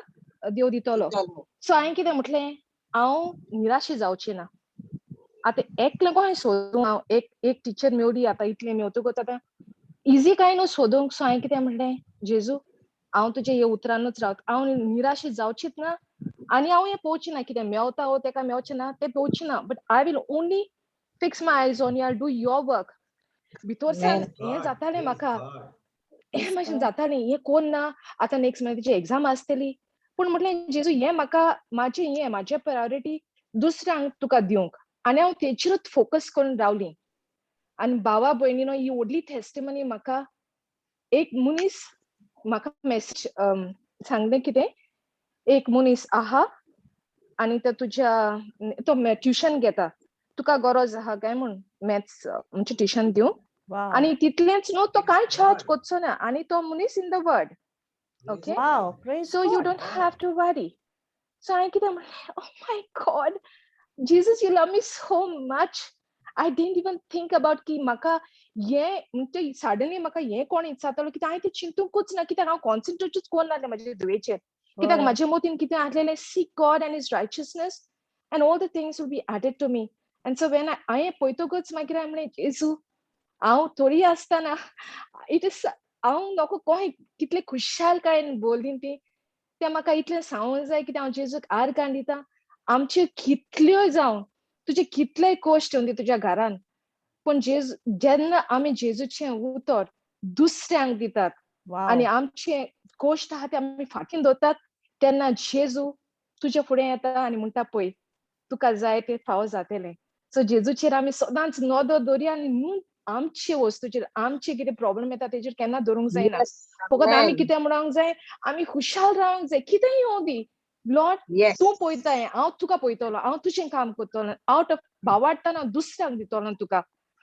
देव दितलो. सो हांवें कितें म्हटलें, हांव निराशी जावची ना. आतां एकलें कशें सोदूं हांव, एक टिचर मेवली आतां इतलें मेवतकूच आतां इजी कांय न्हू सोदूंक. सो हांवें कितें म्हणलें, जेजू हांव तुज्या ह्या उतरानूच रावता, हांव निराशी जावचीच ना आनी हांव हें पळोवचें ना कितें मेवता वो तेका मेवचें ना तें पळोवचें ना, but I will only fix my eyes on you, do your work. भितर सावन हें जातालें म्हाका, हें मातशें जातालें, हें कोण ना आतां नेक्स्ट म्हयन्याक तिची एग्जाम आसतली. पूण म्हटलें जेजू हें म्हाका म्हाजें हें म्हाजें प्रायोरिटी दुसऱ्यांक तुका दिवंक, आनी हांव तेचेरूच फोकस करून रावली. आनी भावा भयणीनो, ही व्हडली टेस्टिमनी म्हाका एक मनीस म्हाका मेसेज सांगलें कितें, एक मनीस आहा आनी तो तुज्या तो ट्युशन घेता, तुका गरज आहा काय म्हूण मॅथ्स म्हणजे ट्युशन दिवंक. आनी तितलेंच न्हू, तो कांय चार्ज करचो ना, आनी तो मनीस in the world. Okay, so you don't have to worry. So हांवें कितें म्हणलें, oh my God Jesus, you love me so much. I didn't even think about की म्हाका हें म्हणजे सडनली म्हाका हें कोण इचारतालो कित्याक हांवें तें चिंतूंकूच ना, कित्याक हांव कॉन्सन्ट्रेटूच करून नासलें म्हाजे धुवेचेर, कित्याक म्हाजे मोतीन कितें आसलेलें, seek God and his righteousness and all the things will be added to me. And so when हांवें पळयतकूच मागीर हांवें म्हणलें, जेजू हांव थोडी आसतना it is हांव नको कोण कितले खुशालकायेन बोल्ली ती, तें म्हाका इतलें सांगूंक जाय कित्याक हांव जेजूक आर्गां दिता. आमच्यो कितल्यो जावं तुजे कितलेय कश्ट येवंदी तुज्या घरान, पूण जेजू जेन्ना आमी जेजूचें उतर दुसऱ्यांक दितात आनी आमचे कश्ट आहा ते आमी फाटीन दवरतात, तेन्ना जेजू तुज्या फुडें येता आनी म्हणटा पळय तुका जाय ते फावो जातलें. सो जेजूचेर आमी सदांच नदर दवरया आनी न्हू आमचे वस्तूचेर आमचे कितें प्रॉब्लम येता तेजेर केन्ना धरूंक जायना. फकत आमी कितें म्हणूंक जाय, आमी खुशाल रावंक जाय, कितेंय येवं दी, लॉर्ड तूं पळयताय, हांव तुका पळयतलो, हांव तुजें काम करतलो, आवट ऑफ भावाडटान हांव दुसऱ्यांक दितलो तुका.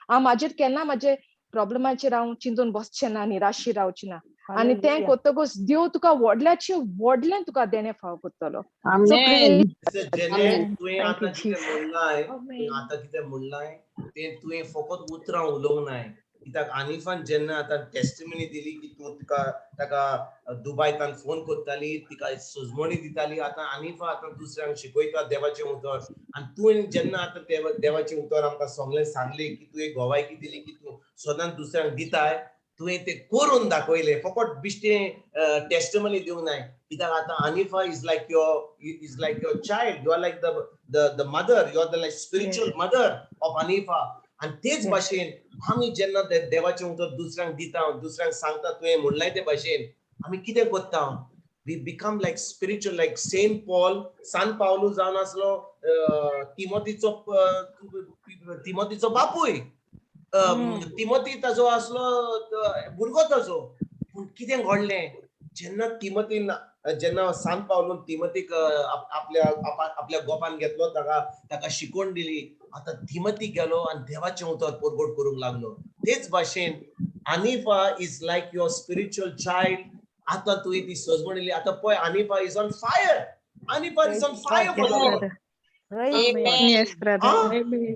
हांव म्हाजेर केन्ना म्हाजे प्रॉब्लमाचेर हांव चिंतून बसचें ना, निराशी रावचें ना. आनी तें करतकूच देव तुका व्हडल्याचें व्हडलें तुका देणें फावो करतलो. तुवें आतां कितें म्हणलां, तुवें आतां कितें म्हणलां तें तुवें फकत उतरां उलोवंक नाय, कित्याक आनिफान जेन्ना आतां टेस्टिमनी दिली की तूं तुका ताका दुबायतान फोन करताली, तिका सुजमणी दिताली, आतां आनिफा आतां दुसऱ्यांक शिकयता देवाचें उतर. आनी तुवें जेन्ना आतां देवाचें उतर आमकां सगळें सांगलें की तुवें गोवायकी दिली की तूं सदांच दुसऱ्यांक दिताय, तुवें तें करून दाखयलें, फकत बिश्टें टेस्टिमनी दिवंक नाय. कित्याक आतां Anifa is like your child, you are like the mother, you are the like spiritual mother of Anifa. आनी तेच भाशेन आमी जेन्ना देवाचें उतर दुसऱ्यांक दिता, दुसऱ्यांक सांगता, तुवें म्हणलाय ते भाशेन आमी कितें करता, we become like spiritual, like Saint Paul, San Paulo जावन आसलो तिमोतीचो बापूय, तिमोती ताजो आसलो भुरगो ताजो. पूण कितें घडलें, जेन्ना तिमोतीन जेन्ना सान पावलून तिमोतीक आपल्या आपल्या गोपान घेतलो, ताका ताका शिकवण दिली, आतां तिमोती गेलो आनी देवाचें उतर परगट करूंक लागलो. तेच भाशेन Anifa is like your spiritual child. आतां तुवें ती सजवण दिली, आतां पळय Anifa is on fire, Anifa is on fire for the Lord. Praise God. Amen. Yes, brother.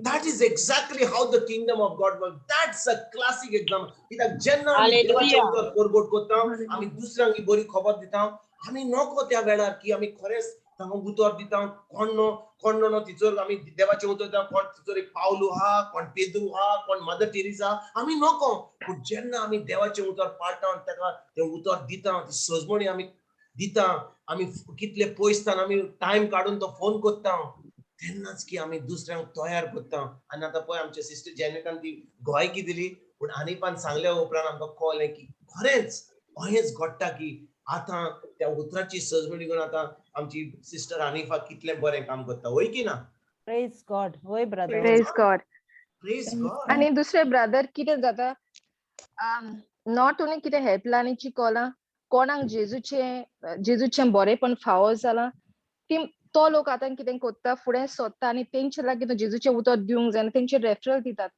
That is exactly how the kingdom of God work. That's a classic example. कित्याक जेन्ना आमी Hallelujah. देवाचें उतर परगट करता, आमी दुसऱ्यांक ही बरी खबर दिता, आमी नको त्या वेळार की आमी खरेंच तांकां उतर दिता. कोण न्हू, कोण न्हू तिचोर आमी देवाचें उतर दिता, कोण तिचोर एक पावलू आहा, कोण पेद्रू आहा, कोण मदर टेरेसा आहा, आमी नको. पूण जेन्ना आमी देवाचें उतर पाळटा आनी ताका तें उतर दिता, ती सजमणी आमी दिता, आमी कितले पयसतान आमी टायम काडून तो फोन करता, तेन्नाच की आमी दुसऱ्यांक तयार करता. आनी आतां पळय आमच्या सिस्टर जेनेटान ती गोवायकी दिली, पूण आनिफान सांगल्या उपरांत आमकां कळ्ळें की खरेंच अहेंच घडटा की आतां त्या उतराची सजमणी करून आतां आमची सिस्टर आनिफा कितलें बरें काम करता, वय की ना? Praise God. होय brother. Praise God. Praise God. आनी दुसरें ब्रदर कितें जाता, not only कितें हेल्पलायनीची कॉलां, कोणाक जेजूचें बरेंपण फावो जालां ती तो लोक आतां कितें करता, फुडें सोदता आनी तेंचे लागीं तो जेजूचें उतर दिवंक जाय आनी तेंचे रेफरल दितात.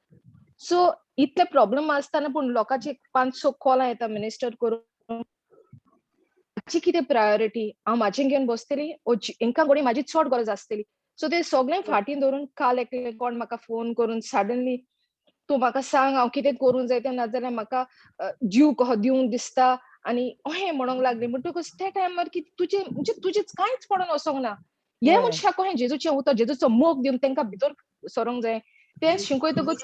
सो इतले प्रॉब्लम आसतना पूण लोकांचे 5-6 कॉलां येता मिनिस्टर करून, म्हाजी कितें प्रायोरिटी, हांव म्हाजें घेवन बसतली ओ हेंकां कोणी म्हाजी चड गरज आसतली. सो ते सगळें फाटीं धरून काल एकलें कोण म्हाका फोन करून सडनली तूं म्हाका सांग हांव कितें करूंक जाय तें, नाजाल्यार म्हाका जीव कहो दिवंक दिसता आनी अहें म्हणूंक लागली. म्हणटकूच त्या टायमार की तुजें म्हणजे तुजें कांयच पडोन वचोंक ना, हे मनशाक कहें जेजूचें उतर जेजूचो मोग दिवन तेंकां भितर सरोंक जाय, तें शिकयतकूच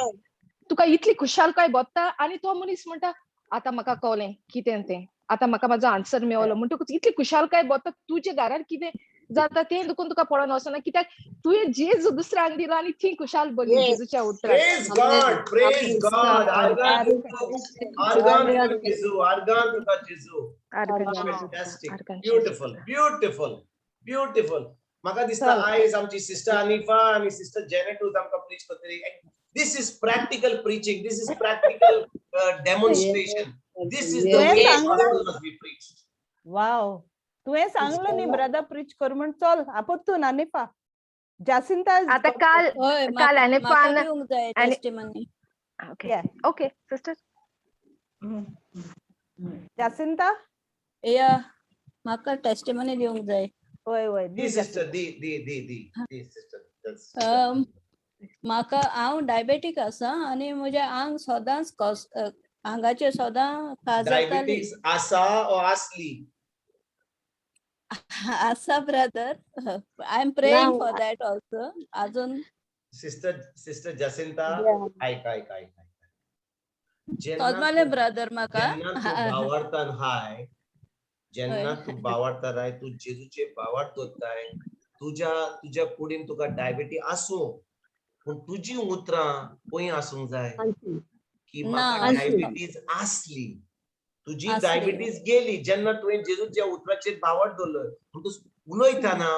तुका इतली खुशालकाय भोगता आनी तो मनीस म्हणटा आतां म्हाका कळ्ळें कितें तें, आतां म्हाका म्हाजो आन्सर मेवलो. म्हणटकूच इतली खुशालकाय भोगता, तुजे घरार कितें जाता तें दुखून तुका पडोन वचना, कित्याक तुवें जेजू दुसऱ्यांक दिलो आनी ती खुशाल भरली जेजूच्या उतराक. Praise God, praise God. Argon तुका जेजू, आर्गान तुका जेजू. Fantastic, beautiful, beautiful, beautiful. म्हाका दिसता आयज आमची सिस्टर आनिफा आनी सिस्टर जेनेटूच आमकां प्रीच करतली. This is practical preaching. This is practical demonstration. This is the way gospel must be preached. Wow. तुवें सांगलो न्ही ब्रदर प्रीच कर म्हण, चल आपोतून आनिफा. जासिंता आतां काल काल आनिफान testimony. Okay okay sister Jacinta. या म्हाका टेस्टिमनी दिवंक जाय. वय वय दी सिस्टर, दी दी दी दी दी सिस्टर. म्हाका हांव डायबेटीक आसा आनी म्हजें आंग सदांच आंगाचेर सदां खाज जाताली. डायबिटीज आसा ओ आसली? आसा brother, I am praying for that also. अजून सिस्टर, सिस्टर जसिंता आयक आयक आयक. सोदमाले ब्रदर म्हाका जेन्ना तूं बावार्थान हाय, जेन्ना तूं बावार्थान हाय, तूं जेजूचे बावार्थ दवरताय, तुज्या तुज्या कुडीन तुका डायबिटीज आसूं, पूण तुजी उतरां खंय आसूंक जाय की म्हाका डायबिटीज आसली. तुजी डायबिटीज गेली जेन्ना तुवें जेजूच्या उतराचेर बावार्थ दवरलो. पूण तूं उलयतना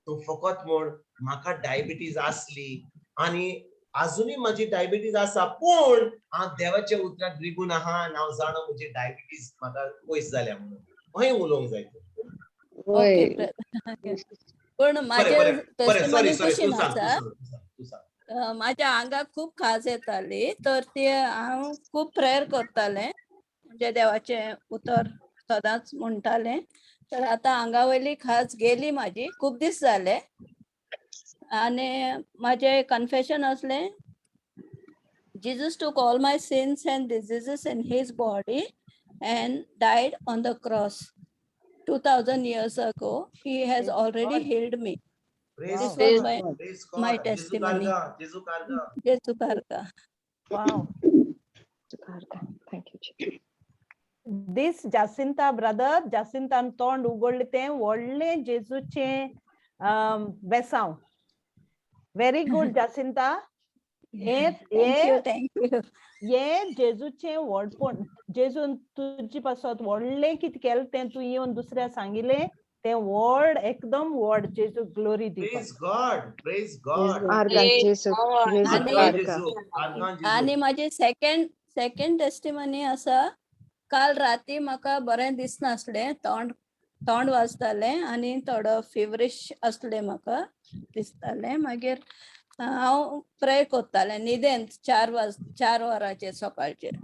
तूं फकत म्हण म्हाका डायबिटीज आसली आनी अजूनय म्हाजी डायबिटीज आसा, पूण हांव देवाच्या उतराक रिगून आहा आनी हांव जाणा म्हजी डायबिटीज म्हाका पयस जाल्या म्हणून, अहें उलोवंक जाय तूं. पूण म्हाजें टेस्टिमनी कशी आसा, म्हाज्या आंगाक खूब खाज येताली, तर ती हांव खूब प्रेयर करतालें, म्हणजे देवाचें उतर सदांच म्हणटालें. तर आतां आंगा वयली खाज गेली म्हाजी, खूब दीस जाले. आनी म्हाजें कन्फेशन आसलें, Jesus took all my sins and diseases in his body and died on the cross 2000 years ago. He has already healed me. Praise This was God. my testimony. Jesu karga. Jesu karga. Wow. Thank you. This Jacinta brother, Jacinta तोंड उगडलें तें व्हडलें जेजूचें बेसांव. Very good Jacinta. Thank you. हें जेजूचें व्हडपण, जेजून तुजे पासत व्हडलें कितें केलें तें तूं येवन दुसऱ्या सांगिलें, तें व्हड एकदम व्हड जेजू ग्लोरी दिता. Praise God, praise God. आनी म्हाजी सेकंड टेस्टिमनी आसा, काल राती म्हाका बरें दिसनासलें, तोंड वाजतालें आनी थोडो फिवरिश आसलें म्हाका दिसतालें. मागीर हांव प्रे करतालें न्हिदेन 4 वरांचेर सकाळचेर.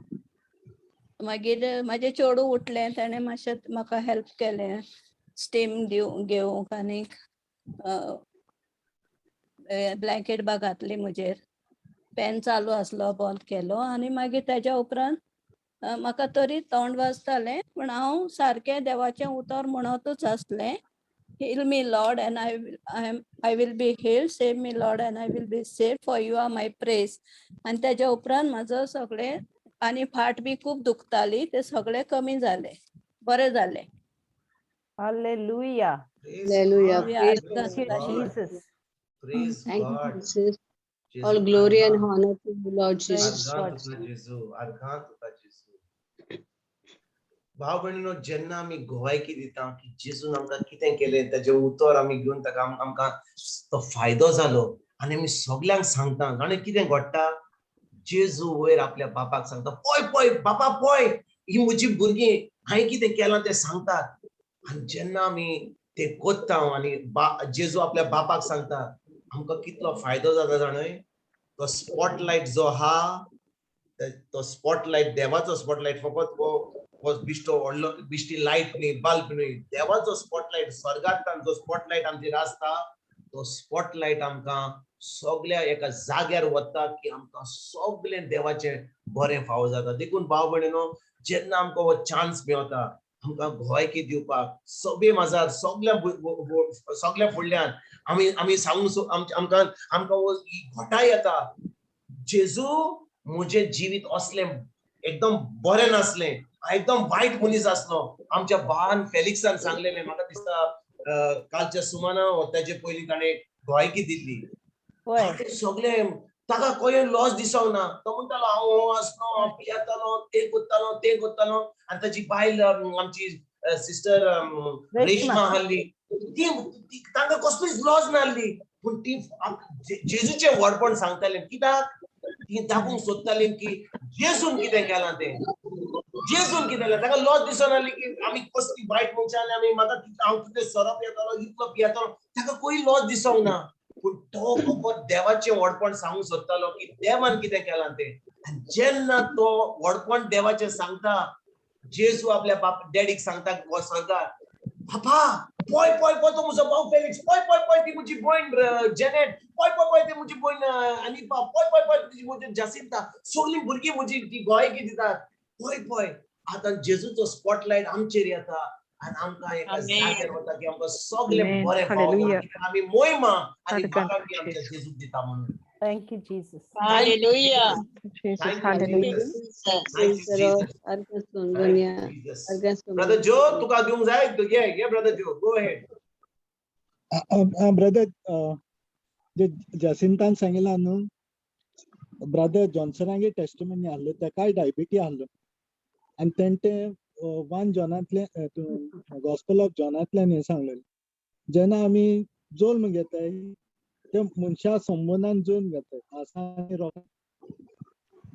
मागीर म्हाजें चेडूं उठलें, तेणें मातशें म्हाका हेल्प केलें स्टीम घेवंक आनी ब्लँकेट बा घातली म्हजेर, पेन चालू आसलो बंद केलो आनी मागीर तेज्या उपरांत म्हाका तरी तोंड वाजतालें, पूण हांव सारकें देवाचें उतर म्हणतूच आसलें. Heal me Lord and I will be healed, save me Lord and I will be saved, for you are my praise. आनी तेज्या उपरांत म्हाजो सगळें आनी फाट बी खूब दुखताली ते सगळें कमी जालें, बरें जालें. Hallelujah. Praise Hallelujah. God. Praise Praise Thank you, God. Jesus. Praise Thank you, God. Jesus. Gesù, All glory and अर्घां honor to you, Lord Jesus. Praise अर्घां God. तुका जेजू, अर्घां तुका जेजू. भाव भयणीनो, जेन्ना आमी गोवायकी दिता की जेजून आमकां कितें केलें, ताजें उतर आमी घेवन ताका आमकां तो फायदो जालो आनी आमी सगल्यांक सांगता, जाणें कितें घडटा, जेजू वयर आपल्या बापाक सांगता, पळय पळय बापा पळय, ही म्हजी भुरगीं हांवें कितें केलां तें सांगतात. आनी जेन्ना आमी ते कोत्ता आनी जेजू आपल्या बापाक सांगता, आमकां कितलो फायदो जाता जाणय. तो स्पॉटलायट जो आहा, तो स्पॉटलायट देवाचो स्पॉटलायट, फकत हो बिश्टो व्हडलो बिश्टी लायट न्ही, बल्ब न्ही, देवाचो स्पॉटलायट, स्वर्गांतल्यान जो स्पॉटलायट आमचेर आसता, तो स्पॉटलायट आमकां सगल्या एका जाग्यार वता की आमकां सगलें देवाचें बरें फावो जाता. देखून भाव भयणीनो, जेन्ना आमकां हो चान्स मेवता आमकां गोवायकी दिवपाक, सगळे माजार सगल्या सगल्या फुडल्यान आमी आमी सांगूंक आमकां आमकां हो घटाय येता, जेजू म्हजें जिवीत असलें एकदम बरें नासलें, एकदम वायट मनीस आसलो. आमच्या बान फेलिक्सान सांगलेलें, म्हाका दिसता कालच्या सुमाना ताजे पयलीं ताणें गोवायकी दिल्ली. सगळे ताका खंय लॉस दिसोंक ना. तो म्हणटालो हांव हो आसलो, हांव पियेतालो, तें करतालो, तें करतालो. आनी ताजी बायल आमची सिस्टर रेश्मा आहली, ती तांकां कसलीच लॉस नासली, पूण ती जेजूचें व्हडपण सांगताली. कित्याक ती दाखोवंक सोदताली की जेजून कितें केलां तें, जेजून कितें केलां. ताका लॉस दिसनासली की आमी कसली वायट मनशां आनी आमी म्हाका हांव कितें सोरो पियेतालो, इतलो पियेतालो, ताका खंय लॉस दिसोंक ना. पूण तो फकत देवाचें व्हडपण सांगूंक सोदतालो की देवान कितें केलां तें. आनी जेन्ना तो व्हडपण देवाचें सांगता, जेजू आपल्या बाप डॅडीक सांगता स्वर्गार, बापा पळय पळय पळय तो म्हजो भाव फेलिक्स, पळय पळय पळय ती म्हजी भयण जेनेट, पळय पळय पळय ती म्हजी भयण अनिपा, पळय पळय पळय ती म्हजी जासिंता, सगळीं भुरगीं म्हजी ती गोवायकी दितात, पळय पळय. आतां जेजूचो स्पॉटलायट आमचेर येता आनी आमकां एका जाग्यार वता की आमकां सगळें बरें फावो, आमी मोहिमा आनी बापाक आमच्या जेजूक दिता म्हणून. Thank you, Jesus. Hallelujah. Jesus, hallelujah. Thank you, Jesus. Thank you, Jesus. Brother Joe, तुका दिवंक जाय? Yeah, yeah, Brother Joe, go ahead. Brother, जे जासिंतान सांगिलां न्हू, ब्रदर जॉन्सनागे टेस्टिमनी आहलो, ताकाय डायबिटी आहलो आनी तेणें तें वन जॉनांतलें, गॉस्पल ऑफ जॉनांतल्यान हें सांगलेलें, जेन्ना आमी जल्म घेताय ते मनशा संबंदान जल्म घेताय आसा आनी रोग.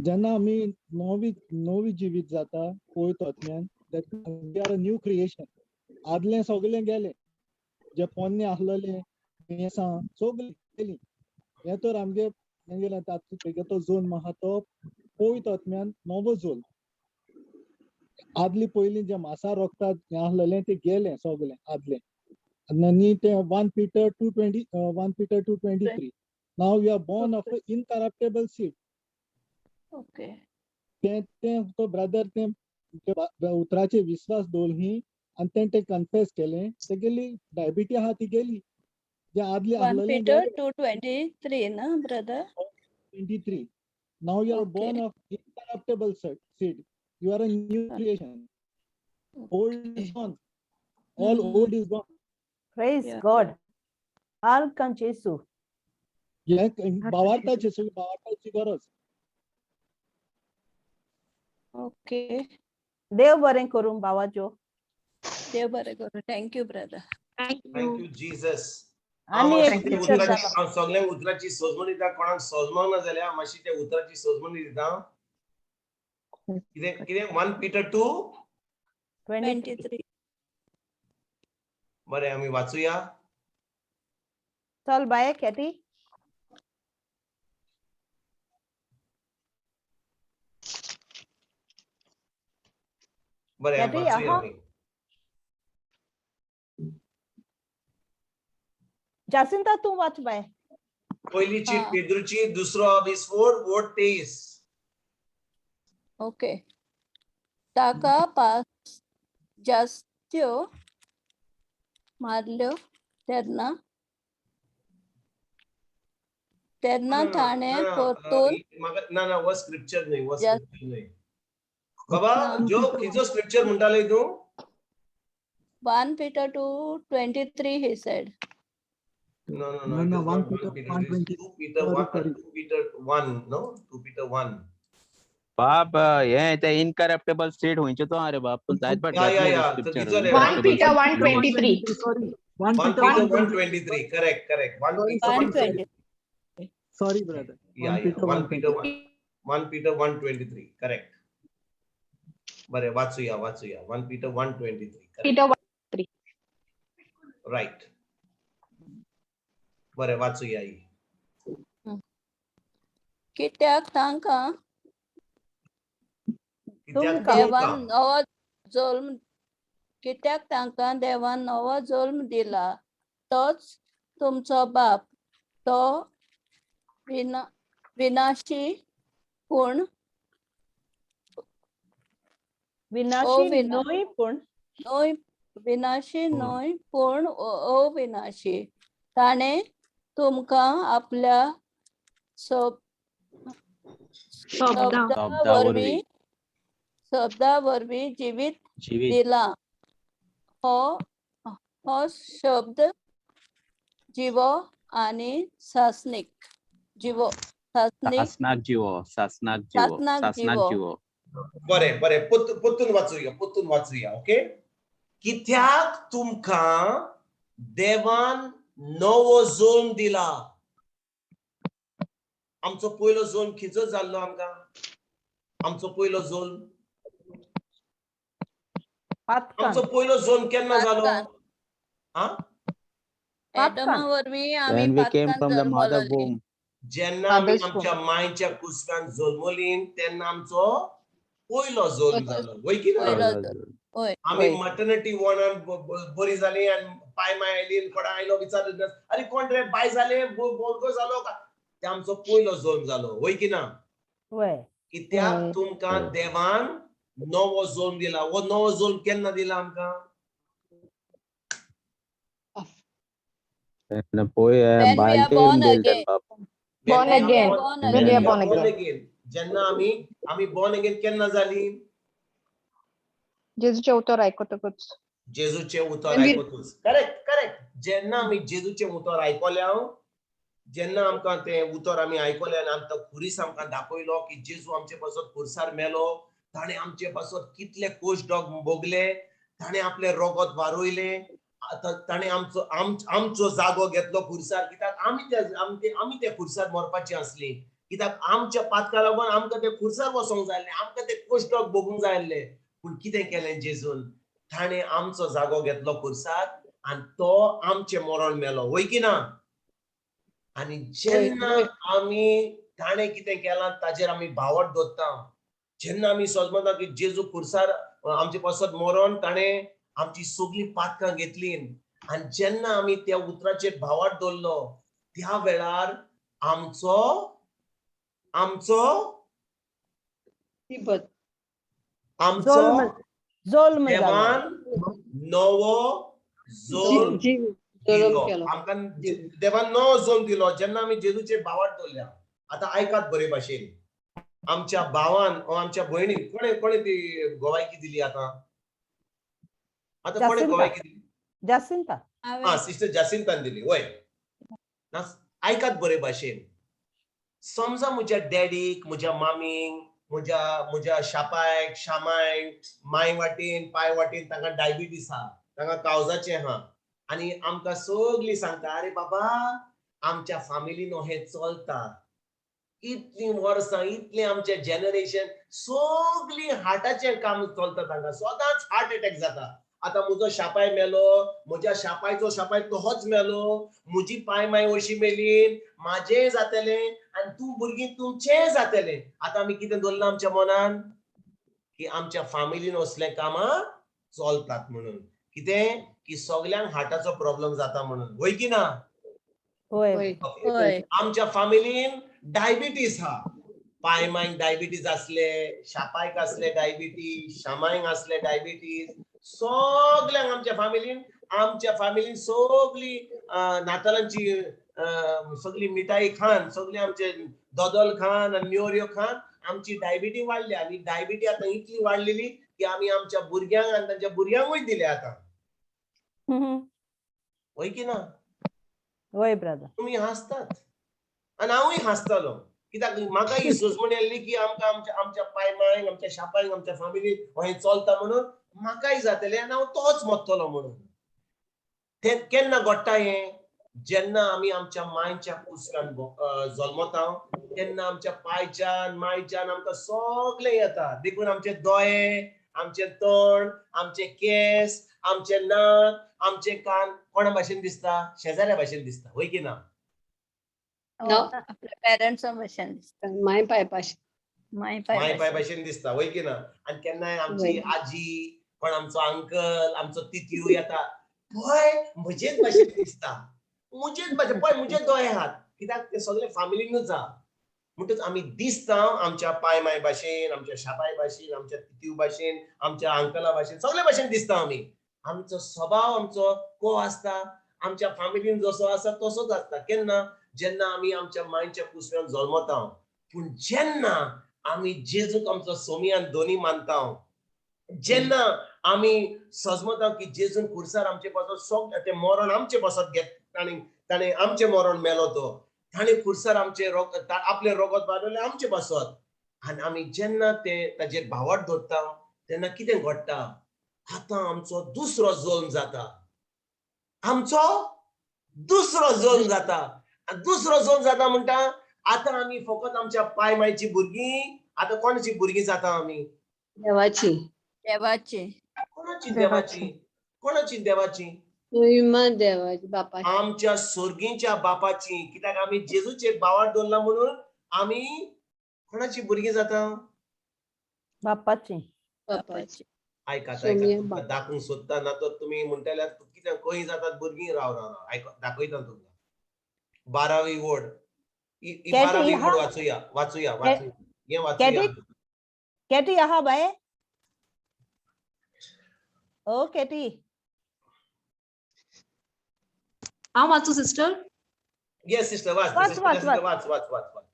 जेन्ना आमी नवी नवी जिवीत जाता पवित्र आत्म्यान, that we are a new creation. आदलें सगळें गेलें, जे पोन्नें आसलेलें दुयेंसां सगळीं गेलीं. हें तर आमगे तेगे तो जल्म आहा तो पवित्र आत्म्यान नवो जल्म. आदली पयलीं जे मासा रोगतात हें आसलेलें तें गेलें सगळें आदलें. आनी तें 1 Peter 2:20, 1 Peter 2:23, now you are born of incorruptible seed. Okay. तें तें तो ब्रदर तें उतराचेर विस्वास दवरली आनी तेणें तें कन्फेस केलें, तेगेली डायबिटी आहा ती गेली. जे आदली 1 आसलेलें Peter गेलें. 2:23 ना brother? 23. Now you are born of incorruptible seed. You are a new creation. Old is gone. All old is gone. Praise God. आल्कां जेजू. हें भावार्थाची, सगळी भावार्थाची गरज. ओके. देव बरें करूं बाबा जो. देव बरें करूं. Thank you brother. Thank you, Jesus. आनी एक पिक्चर हांव सगळ्यांक उतराची सोजमणी दिता, कोणाक सोजमक ना जाल्यार हांव मातशी त्या उतराची सोजमणी दिता. कितें कितें 1 Peter 2:23. बरें, आमी वाचुया. चल बाय कॅटी. बरें, कॅटी, वाचुया आहा. आमी. जासिंता तूं वाच बाय. पयली चीट हा. पेद्रूची, दुसरो विस्फोट, वोट 23. ओके. ताका पास जास्त्यो मारल्यो तेन्ना तेन्ना ना, ना, ताणें ना, परतून म्हाका ना ना, हो स्क्रिप्चर न्हय, हो जास्त- स्क्रिप्चर न्हय बाबा. ना. जो खंयचो स्क्रिप्चर म्हणटाले तूं? 1 Peter 2:23, he said. No, no, no. No, It no, is 1 not Peter 1 Peter. It is 120. 2 Peter Sorry, 1, sorry. 2 Peter 1, no? 2 Peter 1. बाब, हे ते इनकरप्टेबल सीड खंयचो तो रे बाब? तूं जायत but Yeah. So scripture. these are 1 Peter 1:23. Sorry, 1 1 Peter Peter 123. 1:23. Correct, correct. 1 Sorry, Peter sorry, 123. 120. Sorry, brother. Yeah, 1 yeah. Peter 1 Peter 123. 1, 1 Peter 1:23. Correct. बरे, वाचूया, वाचूया. 1 Peter 1:23. Correct. Peter 1. Right. बरे, वाचूया ही. कित्याक तांकां कित्याक तुमकां. देवान तुमकां नवो जल्म, कित्याक तांकां देवान नवो जल्म दिला, तोच तुमचो बाप, तो विनाशी पूण विनाशी विना- न्हय पूण न्हय, विनाशी न्हय पूण अविनाशी. ताणें तुमकां आपल्या शब्दा शब्दा शब्दा वरवीं वरवीं. शब्दा वरवीं जिवीत जिवीत दिला. हो हो शब्द जिवो आनी सासनीक जिवो सासनीक सासनाक जिवो, सासनाक जिवो. सासनाक सासनाक जिवो. जिवो. बरे बरे, पोत्तून वाचूया, पोत्तून वाचूया. ओके. कित्याक तुमकां देवान नवो जोन दिला. आमचो पयलो जोन खंयचो जाल्लो आमकां? आमचो पयलो जोन पातकान. आमचो पयलो जोन केन्ना जालो? पातकान. हा. एडमा वरवीं आमी When we came पातकान from the mother जल्मलोली. womb. जेन्ना आमी Mother's आमच्या मायच्या कुसव्यान जल्मली तेन्ना आमचो पयलो जोन जालो, वय की ना? पयलो जल्म. हय. आमी हय. मटर्निटी वॉर्डान बरी जाली आनी पाय माय आयली, कोणा आयलो विचार, अरे कोण रे, बाय जाले, बोरगो जालो का? ते आमचो पयलो जोन जालो, वय की ना? वय. कित्याक हय. तुमकां हय. देवान नवो जोन दिला. हो नवो जोन केन्ना दिला आमकां? तेन्ना पळय When we are Baldev born Dil again. बाब. Born When we are again. Born when When we we are are born born again. again. जेन्ना आमी आमी बॉर्न अगेन केन्ना जाली? जेजूचें उतर आयकतकच. जेजूचें उतर When we- आयकतूच. Correct, correct. जेन्ना आमी जेजूचें उतर आयकलें, हांव जेन्ना आमकां तें उतर आमी आयकलें आनी आमकां खुरीस आमकां दाखयलो की जेजू आमचे पासत खुरसार मेलो, ताणें आमचे पासत कितले कोश डॉग भोगले, ताणें आपलें रोगत वारयलें, आतां ताणें आमचो आमचो जागो घेतलो खुरसार. कित्याक आमी त्या आमी त्या खुरसार मरपाची आसली, कित्याक आमच्या पातका लागून आमकां ते खुरसार वचोंक जाय आसलें, आमकां ते कोश डॉग भोगूंक जाय आसले. पूण कितें केलें जेजून? ताणें आमचो जागो घेतलो खुरसार आनी तो आमचें मरण मेलो, वय की ना? आनी जेन्ना आमी ताणें कितें केलां ताजेर आमी भावट दवरता, जेन्ना आमी समजता की जेजू खुरसार आमचे पासत मरोन ताणें आमची सगळीं पातकां घेतली, आनी जेन्ना आमी त्या उतराचेर भावाट दवरलो त्या वेळार आमचो आमचो तिबत आमचो जोल्म जोल्म जालो. देवान नवो जोल्म जल्म दिलो केलो. आमकां. देवान नवो जोल्म दिलो जेन्ना आमी जेजूचेर भावाट दवरल्या. आतां आयकात बरे भाशेन, आमच्या भावान ओ आमच्या भयणीन कोणे कोणे ती गोवायकी दिली? आतां आतां कोणे जासिंता. गोवायकी दिली? जासिंता. हा, सिस्टर जासिंतान दिली, वय ना? आयकात बरे भाशेन, समजा म्हज्या डॅडीक, म्हज्या मामीक, म्हज्या म्हज्या शापायक, शामायक, माय वाटेन पाय वाटेन तांकां डायबिटीस आहा, तांकां कावजाचें आहा, आनी आमकां सगळीं सांगता, अरे बाबा, आमच्या फामिलीन हें चलता इतलीं वर्सां, इतलें आमचें जनरेशन, सगळीं हार्टाचें काम चलता, तांकां सदांच हार्ट एटॅक जाता. आतां म्हजो शापाय मेलो, म्हज्या शापायचो शापाय तोहोच मेलो, म्हजी पाय माय अशी मेली, म्हाजेंय जातलें आनी तूं भुरगीं तुमचेंय जातलें. आतां आमी कितें दवरलां आमच्या मनान की आमच्या फामिलीन असलें कामां चलतात म्हणून, कितें की सगल्यांक हार्टाचो प्रॉब्लम जाता म्हणून, वय की ना? होय. होय. Okay. होय. आमच्या फामिलीन डायबिटीज हा, पाय मांयक डायबिटीज आसले, शापायक आसले डायबिटीज, शामायक आसले डायबिटीज, सगल्यांक आमच्या फामिलीन, आमच्या फामिलीन सगली नातालांची सगली मिठाई खान, सगली आमचे दोदोल खान आनी नेवऱ्यो खान आमची डायबिटी वाडली. आनी डायबिटी आतां इतली वाडलेली की आमी आमच्या भुरग्यांक आनी तांच्या भुरग्यांकूय दिल्या आतां. वय की ना? होय ब्रदर. तुमी हांसतात आनी हांवूय हांसतालो, कित्याक म्हाका ही सुचवणी आसली की आमकां आमच्या आमच्या पाय मांयक, आमच्या शापायक, आमच्या फामिलीक हें चलता म्हणून म्हाकाय जातलें आनी हांव तोच मरतलो म्हणून. तें केन्ना घडटा हें? जेन्ना आमी आमच्या मांयच्या कुसकान जल्मता तेन्ना आमच्या पायच्यान मायच्यान आमकां सगळें येता. देखून आमचे दोळे, आमचे तोंड, आमचे केंस, आमचे नाक, आमचे कान कोणा भाशेन दिसता? शेजाऱ्या भाशेन दिसता, वय की ना? आपल्या पेरंट्सां भशेन दिसता. माय पायपाश. माय माय पाय पाय भाशेन दिसता, वय की ना? आनी केन्नाय आमची आजी, कोण आमचो अंकल, आमचो तितू येता, पळय म्हजेच भाशेन दिसता, म्हजेच भाशेन, पळय म्हजे दोळे आहात. कित्याक ते सगळे फामिलीनूच आहा. म्हणटच आमी दिसता आमच्या पाय माय भाशेन, आमच्या शापाय भाशेन, आमच्या तितू भाशेन, आमच्या अंकला भाशेन, सगळे भाशेन दिसता आमी. आमचो स्वभाव आमचो को आसता, आमच्या फामिलीन जसो आसा तसोच आसता. केन्ना? जेन्ना आमी आमच्या मांयच्या कुसव्यान जल्मता. पूण जेन्ना आमी जेजूक आमचो सोमियान दोनी मानता, जेन्ना आमी सजमता की जेजून खुर्सार आमचे पासत सगळें तें मरण आमचे पासत घेत, ताणें आमचें मरण मेलो, तो ताणें खुर्सार आमचें रोगत, आपलें रोगत बारवलें आमचे पासत. आनी आमी जेन्ना तें ताजेर भावाट दवरता तेन्ना कितें घडटा? आतां आमचो दुसरो जल्म जाता, आमचो दुसरो जल्म जाता. आनी दुसरो जल्म जाता म्हणटा आतां आमी फकत आमच्या पाय मायची भुरगीं, आतां कोणाची भुरगीं जाता आमी? देवाची. देवाची. कोणाची देवाची? कोणाची देवाची? महिमा देवाची बापाची. आमच्या सोर्गींच्या बापाची. कित्याक आमी जेजूचेर भावार्थ दवरला म्हणून आमी कोणाची भुरगीं जाता? बापाची. बापाची. आयकात, सोमया आयकात, बाप. दाखोवंक सोदता ना तर तुमी म्हणटले कित्याक खंय जातात भुरगीं? राव राव राव, आयक, दाखयता तुमकां. 12वी ओड, ही केटी, 12वी हा. ओड वाचुया, वाचुया, वाचुया, हें वाचुया. केटी, केटी आहा बाय? ओ केटी. हांव वाचूं सिस्टर? येस सिस्टर, वाच. वाच, sister, वाच, sister, वाच वाच वाच वाच.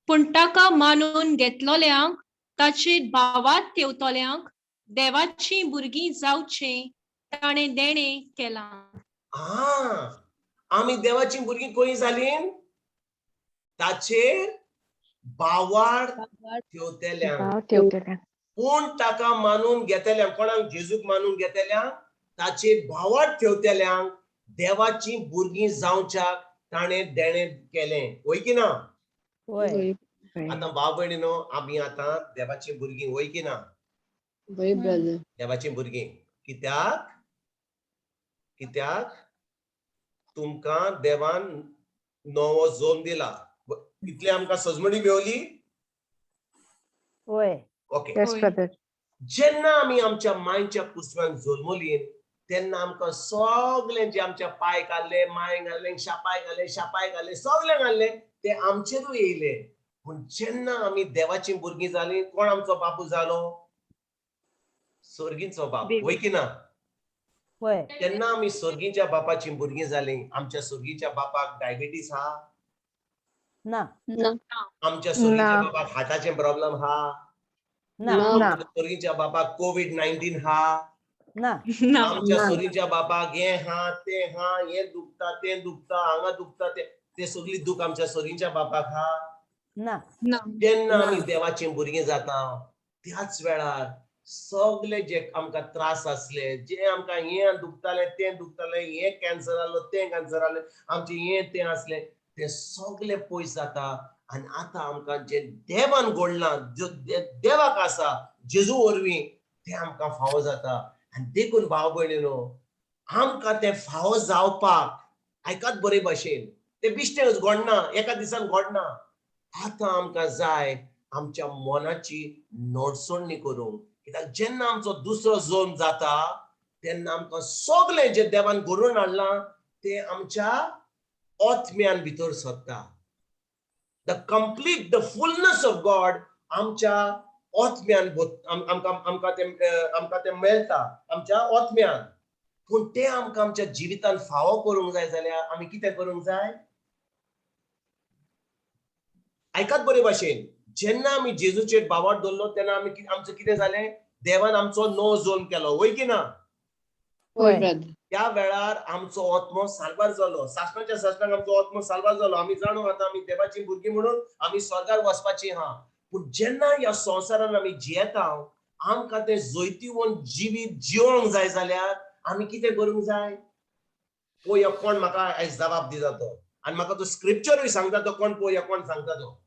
पूण ताका मानून घेतलोल्यांक, ताचेर भावात ठेवतल्यांक देवाचीं भुरगीं जावचें ताणें देणें केलां. आमी देवाचीं भुरगीं खंय जालीं? ताचेर भावार्थ ठेवतल्यांक. पूण ताका मानून घेतल्यांक, कोणाक? जेजूक मानून घेतल्यांक, ताचेर भावार्थ ठेवतल्यांक देवाचीं भुरगीं जावच्याक ताणें देणें केलें, वय की ना? होय. आतां भाव भयणीनो, आमी आतां देवाचीं भुरगीं, वय की ना? वय ब्रदर. देवाचीं भुरगीं. कित्याक? कित्याक तुमकां देवान नवो जोम दिला. इतली आमकां सजमणी मेवली. होय. ओके. जेन्ना आमी आमच्या मांयच्या कुसव्यान जल्मली तेन्ना आमकां सगळें जे आमच्या पाय घाल्ले, मांय घाल्ले, शापाय घाल्ले, शापाय घाल्ले, सगळें घाल्ले ते आमचेरूय येयले. पूण जेन्ना आमी देवाचीं भुरगीं जालीं, कोण आमचो बापू जालो? सोर्गींचो बाप, वय की ना? होय. तेन्ना आमी सोर्गीच्या बापाचीं भुरगीं जालीं. आमच्या सोर्गीच्या बापाक डायबिटीज हा? ना. आमच्या सोर्गीच्या बापाक हार्टाचें प्रॉब्लम हा? ना. आमच्या सोर्गीच्या बापाक कोवीड-19 हा? ना. आमच्या सोर्गीच्या बापाक हें हा, तें हा, हें दुखता, तें दुखता, हांगा दुखता, तें सगळी दूख आमच्या सोर्गीच्या बापाक हा? ना. जेन्ना आमी देवाचीं भुरगीं जाता त्याच वेळार सगळे जे आमकां त्रास आसले, जे आमकां हें दुखतालें, तें दुखतालें, हें कॅन्सर आसलो, तें कॅन्सर आसलें, आमचें हें तें आसलें, तें सगळें पयस जाता. आनी आतां आमकां जें देवान घडलां, देवाक आसा जेजू वरवीं, तें आमकां फावो जाता. आनी देखून भाव भयणीनो, आमकां तें फावो जावपाक, आयकात बरे भाशेन, तें बिश्टेंच घडना, एका दिसान घडना. आतां आमकां जाय आमच्या मनाची नडसणी करूंक. कित्याक जेन्ना आमचो दुसरो जल्म जाता तेन्ना आमकां सगळें जें देवान घडोवन हाडलां तें आमच्या आत्म्यान भितर सरता. The complete, the fullness of God आमच्या आत्म्यान आमकां आमकां तें आमकां तें मेळटा आमच्या आत्म्यान. पूण तें आमकां आमच्या जिवितान फावो करूंक जाय जाल्यार आमी कितें करूंक जाय? आयकात बरे भाशेन. जेन्ना आमी जेजूचेर भावार्थ दवरलो तेन्ना आमी आमचें कितें जालें? देवान आमचो नो जोल्म केलो, वय की ना? हय ब्रदर. त्या वेळार आमचो आत्मो साल्वार जालो. सासणाच्या सासणाक आमचो आत्मो साल्वार जालो. आमी जाणू आतां आमी देवाची भुरगीं म्हणून आमी स्वर्गार वचपाची आहा. पूण जेन्ना ह्या संवसारान आमी जियेता, आमकां तें जैतिवंत जिवीत जिवंक जाय जाल्यार आमी कितें करूंक जाय? पळोवया कोण म्हाका आयज जबाब दिता तो, आनी म्हाका तो स्क्रिप्चरूय सांगता तो कोण. पळोवया कोण सांगता तो.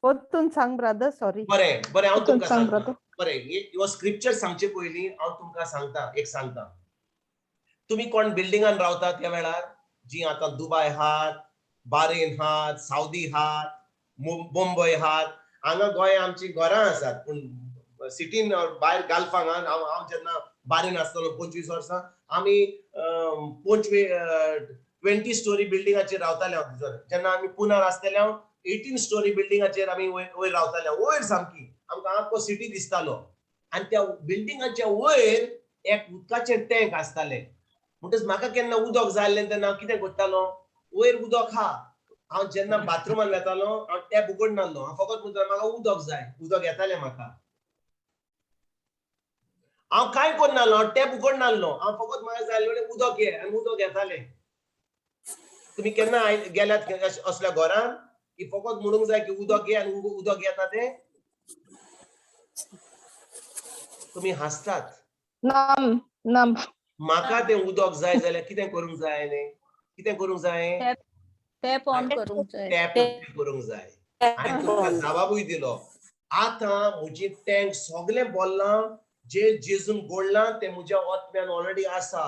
परतून सांग ब्रदर, सॉरी. बरें बरें, हांव तुमकां सांग सांगता. ब्रदर. बरें, हो स्क्रिप्चर सांगचे पयलीं हांव तुमकां सांगता, एक सांगता. तुमी कोण बिल्डिंगान रावतात त्या वेळार, जी आतां दुबाय आहात, बारेन आहात, सावदी आहात, मुंबय आहात, हांगा गोंया आमची घरां आसात, पूण सिटीन भायर गाल्फांक हांव हांव जेन्ना बारेन आसतलो 25 वर्सां, आमी 25 20 स्टोरी बिल्डिंगाचेर रावताले हांव थंयसर. जेन्ना आमी पुनार आसतले, हांव 18 स्टोरी बिल्डिंगाचेर आमी वयर वयर रावताले. वयर सामकी आमकां आख्खो सिटी दिसतालो आनी त्या बिल्डिंगाच्या वयर एक उदकाचे टँक आसताले. म्हणटच म्हाका केन्ना उदक जाय आसलें तेन्ना हांव कितें करतालो? वयर उदक आहा, हांव जेन्ना बाथरुमान वेतालो, हांव टॅप उगडनासलो. हांव फकत म्हणटालो, म्हाका उदक जाय. उदक येतालें म्हाका. हांव कांय करनासलो, हांव टॅप उगडनासलो. हांव फकत म्हाका जाय आसलें उदक ये आनी उदक येतालें. तुमी केन्ना गेल्यात असल्या घरान की फकत म्हणूंक जाय की उदक ये आनी उदक येता तें? तुमी हांसतात. ना ना. म्हाका तें उदक जाय जाल्यार कितें करूंक जाय न्ही? कितें करूंक जाय? टॅप ऑन करूंक जाय. टॅप करूंक जाय. हांवें तुमकां जबाबूय दिलो. आतां म्हजी टँक सगळें भरलां. जे जेजून गोडलां तें म्हज्या आत्म्यान ऑलरेडी आसा,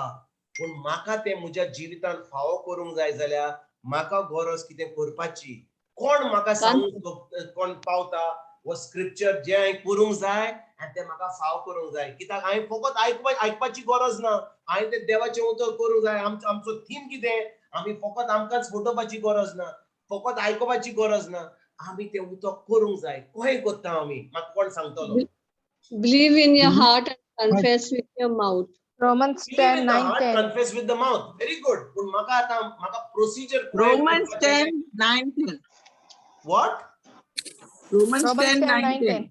पूण म्हाका तें म्हज्या जिवितान फावो करूंक जाय जाल्यार म्हाका गरज कितें करपाची? कोण म्हाका सांगूंक कोण पावता हो स्क्रिप्चर, जें हांवें करूंक जाय आनी तें म्हाका फाव करूंक जाय? कित्याक हांवें फकत आयकपाची गरज ना, हांवें तें देवाचें उतर करूंक जाय. आमचो आमचो थीम कितें? आमी फकत आमकांच फटोवपाची गरज ना, फकत आयकुपाची गरज ना, आमी तें उतर करूंक जाय. कशें करता आमी? म्हाका कोण सांगतलो? Believe in your heart and confess with your mouth. Romans Believe 10 in the 9 heart, 10. Confess with the mouth. Very good. पूण म्हाका आतां म्हाका procedure. Romans 10, 9, 10. What? Romans Romans 10, 10 9, 9 10. 10.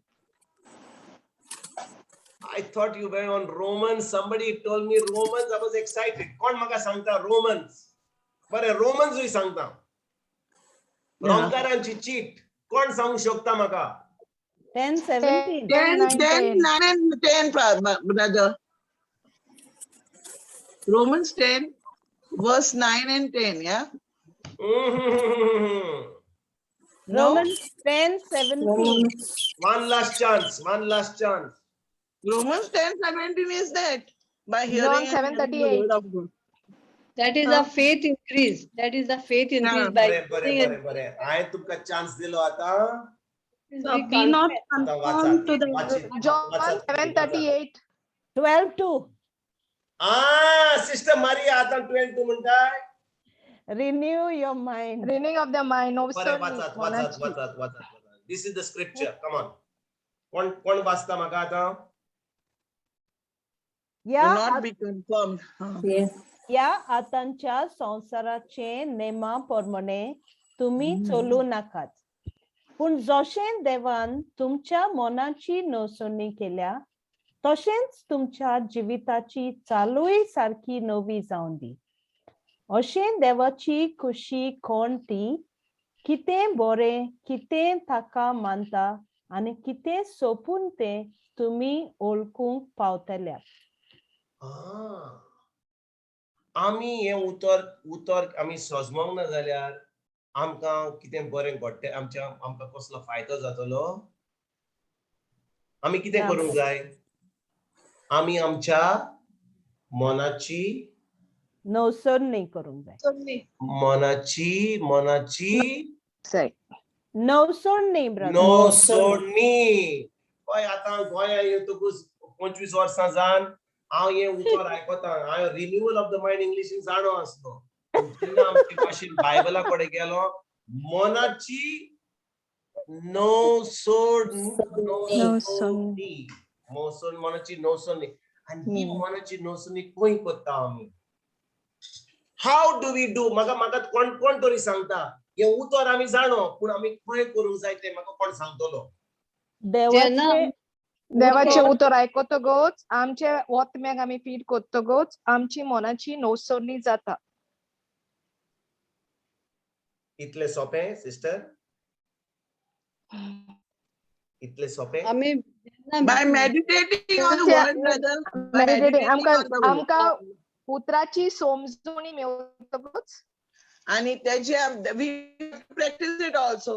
I thought you were on Romans. Somebody told me Romans. I was excited. कोण म्हाका सांगता Romans? बरें, Romans सांगता. रोमकारांची चीट कोण सांगू शकता म्हाका? 10 17. 10, 9, 10, 9 and 10, brother. Romans 10, verse 9 and 10, yeah? No? Romans 10 17. One last chance. One last chance. Romans 10, 17 is that. By hearing John and hearing the 7:38. word of God. That is a faith increase. That is the faith increase by बरें बरें hearing बरें बरें, हांवें तुमकां chance दिलो आतां. And So we be not confess. आतां conformed to वाचात the वाचित. John वाचात. 7:38. 12 2. आ, सिस्टर मारिया, आतां 12 म्हणटाय. Renew your mind. Renewing of the mind. बरें, वाचात वाचात. मनाची. वाचात वाचात वाचात. This is the scripture. Come on. कोण कोण वाचता म्हाका आतां? Do या not be conformed. Huh. या आतांच्या संवसाराचे नेमा प्रमाणे तुमी चलू नाकात, पूण जशें देवान तुमच्या मनाची नवसणी केल्या तशेंच तुमच्या जिविताची चालूय सारकी नवी जावन दी. अशें देवाची खुशी कोण ती, कितें बरें, कितें ताका मानता आनी कितें सोंपून तें तुमी वळखूंक पावतल्यात. आं. आमी हें उतर उतर आमी सजमोंक ना जाल्यार आमकां कितें बरें घडटे? आमच्या आमकां कसलो फायदो जातलो? आमी कितें ना. करूंक जाय? आमी आमच्या मनाची नवसरणी करूंक जाय. मनाची मनाची नवसरणी ब्रदर. नवसरणी. हय, आतां गोंया येतकूच 25 वर्सां जावन हांव हें उतर आयकता, हांव रिन्युअल ऑफ the mind इंग्लिशीन जाणो आसलो. पूण जेन्ना आमचे भाशेन बायबला कडेन गेलो, मनाची नवसोडणी, मोसोड मनाची नवसोडणी. आनी ही मनाची नवसोडणी खंय करता आमी? How do we do? म्हाका म्हाका कोण कोण तरी सांगता, हें उतर आमी जाणो, पूण आमी खंय करूंक जाय तें म्हाका कोण सांगतलो? देवाचे देवाचें उतर आयकतकच, आमचे ओतम्याक आमी फीड करतकच आमची मनाची नवसरणी जाता. इतलें सोंपें सिस्टर, इतलें सोंपें. आमी By meditating on the word, brother. By meditating meditating आमकां on the word. आमकां उतराची समजणी मेवतकच आणि त्याचे we practice it also.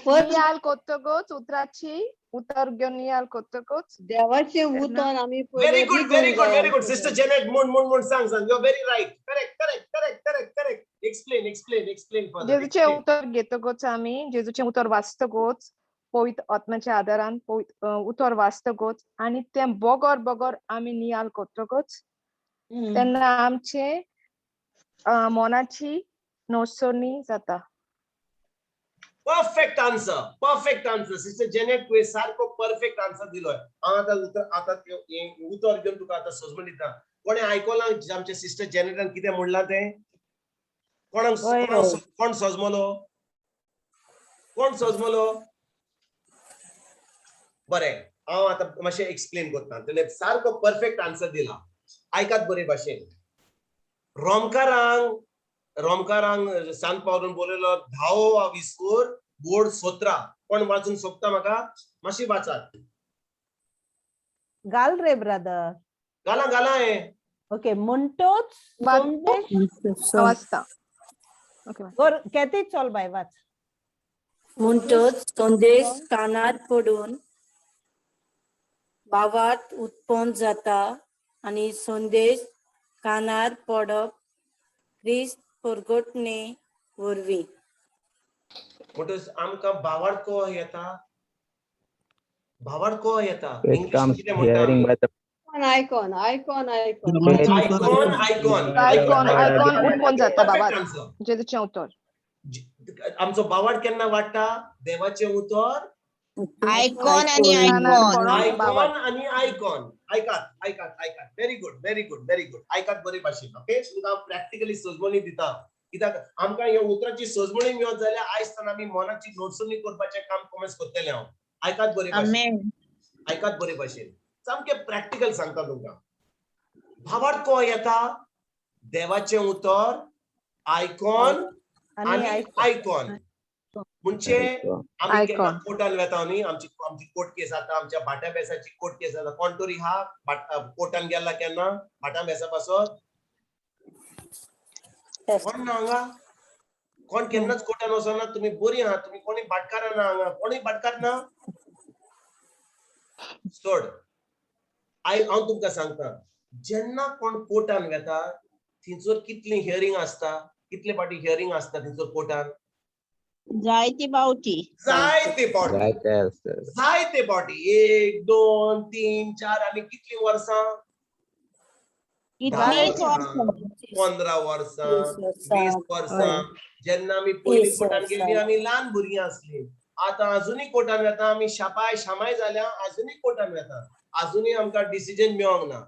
First Niall करतकच, उतराची उतर घेवन नियाल करतकच. देवाचें उतर आमी व्हेरी पयलें गुड, व्हेरी गुड, रिगूंक व्हेरी गुड जाय. Sister Janet. म्हूण म्हूण म्हूण सांग सांग. You are very right. Correct, correct, correct, correct, correct. Explain, explain, explain further. जेजूचें उतर घेतकच, आमी जेजूचें उतर वाचतकच, पवित्र आत्म्याच्या आदारान पवित्र उतर वाचतकच आनी तें बगर बगर आमी नियाल करतकच, तेन्ना आमचे मनाची नवसरणी जाता. Perfect answer, perfect answer, sister Janet. तुवें सारको परफेक्ट आन्सर दिलोय. हांव आतां उतर, आतां हें उतर घेवन तुका आतां सजमण दिता. कोणें आयकलां आमच्या सिस्टर जेनेटान कितें म्हणलां तें? कोणाक हय, कोणाक हय. कोण सजमलो? कोण सजमलो? बरें, हांव आतां मातशें एक्सप्लेन करता. तेणें सारको परफेक्ट आन्सर दिला. आयकात बरे भाशेन. रोमकारांक रोमकारांक सांत पावलून बरयलो धावो विस्कोर बोर्ड 17. कोण वाचूंक सोदता म्हाका? मातशी वाचात. घाल रे ब्रदर. घाला, घाला हें. ओके, म्हणटोच संदेश वाचता, ओके. बर, केती चल बाय, वाच. म्हणटच संदेश कानार पडून भावार्थ उत्पन्न जाता आनी संदेश कानार पडप क्रिस्त परगटणे वरवीं. म्हणटच आमकां भावार्थ को येता? भावार्थ को येता? It इंग्लिशीन comes कितें म्हणटा hearing आमी? by the icon, icon, icon. Icon, icon. Icon, icon उत्पन्न जाता. परफेक्ट बाबा आन्सर. जेजूचें उतर. आमचो भावार्थ केन्ना वाडटा? देवाचें उतर आयकॉन आणि कानार आयकॉन. पडोन आयकॉन बाबा आनी आयकॉन. आयकात, आयकात, आयकात. Very good, very good, very good. आयकात बरे भाशेन. ओके, तुमकां हांव प्रॅक्टिकली सजमणी दिता, कित्याक आमकां ह्या उतराची सजमणी मेळत जाल्यार आयज सावन आमी मनाची नोटसणी करपाचें काम कोमेस करतले हांव. आयकात बरे भाशेन. आमेन. आयकात बरे भाशेन, सामकें प्रॅक्टिकल सांगता तुमकां. भावार्थ को येता? देवाचें उतर आयकॉन आनी आनी आयकॉन. आयकॉन म्हणजे आमी केन्ना आयकॉन. कोर्टान वेता न्ही, आमची आमची कोर्ट केस जाता, आमच्या भाट्या बेसाची कोर्ट केस जाता. कोण तरी हा कोर्टान गेला केन्ना भाटा बेसा पासत? कोण ना हांगा? कोण केन्नाच कोर्टान वचना? तुमी बरी आहा, तुमी कोणी भाटकार ना हांगा? कोणी भाटकार ना? सोड. I, हांव तुमकां सांगता, जेन्ना कोण कोर्टान वेता थंयसर कितली हियरींग आसता? कितले फावटी हियरींग आसता थंयसर कोर्टान? जायती पावटी. जायते फावटी. जायते आसता. जायते फावटी, एक, दोन, तीन, चार. आनी कितलीं वर्सां? 10 कितलींच वर्सां, वर्सां. 15 वर्सां, 20 वर्सां. 20 वर्सां. जेन्ना आमी पयलीं 30 कोर्टान गेल्ली, वर्सां. आमी ल्हान भुरगीं आसलीं. आतां अजुनूय कोर्टान वेता आमी. शापाय शामाय जाल्या, अजुनूय कोर्टान वेता, अजुनूय आमकां डिसिजन मेळोंक ना.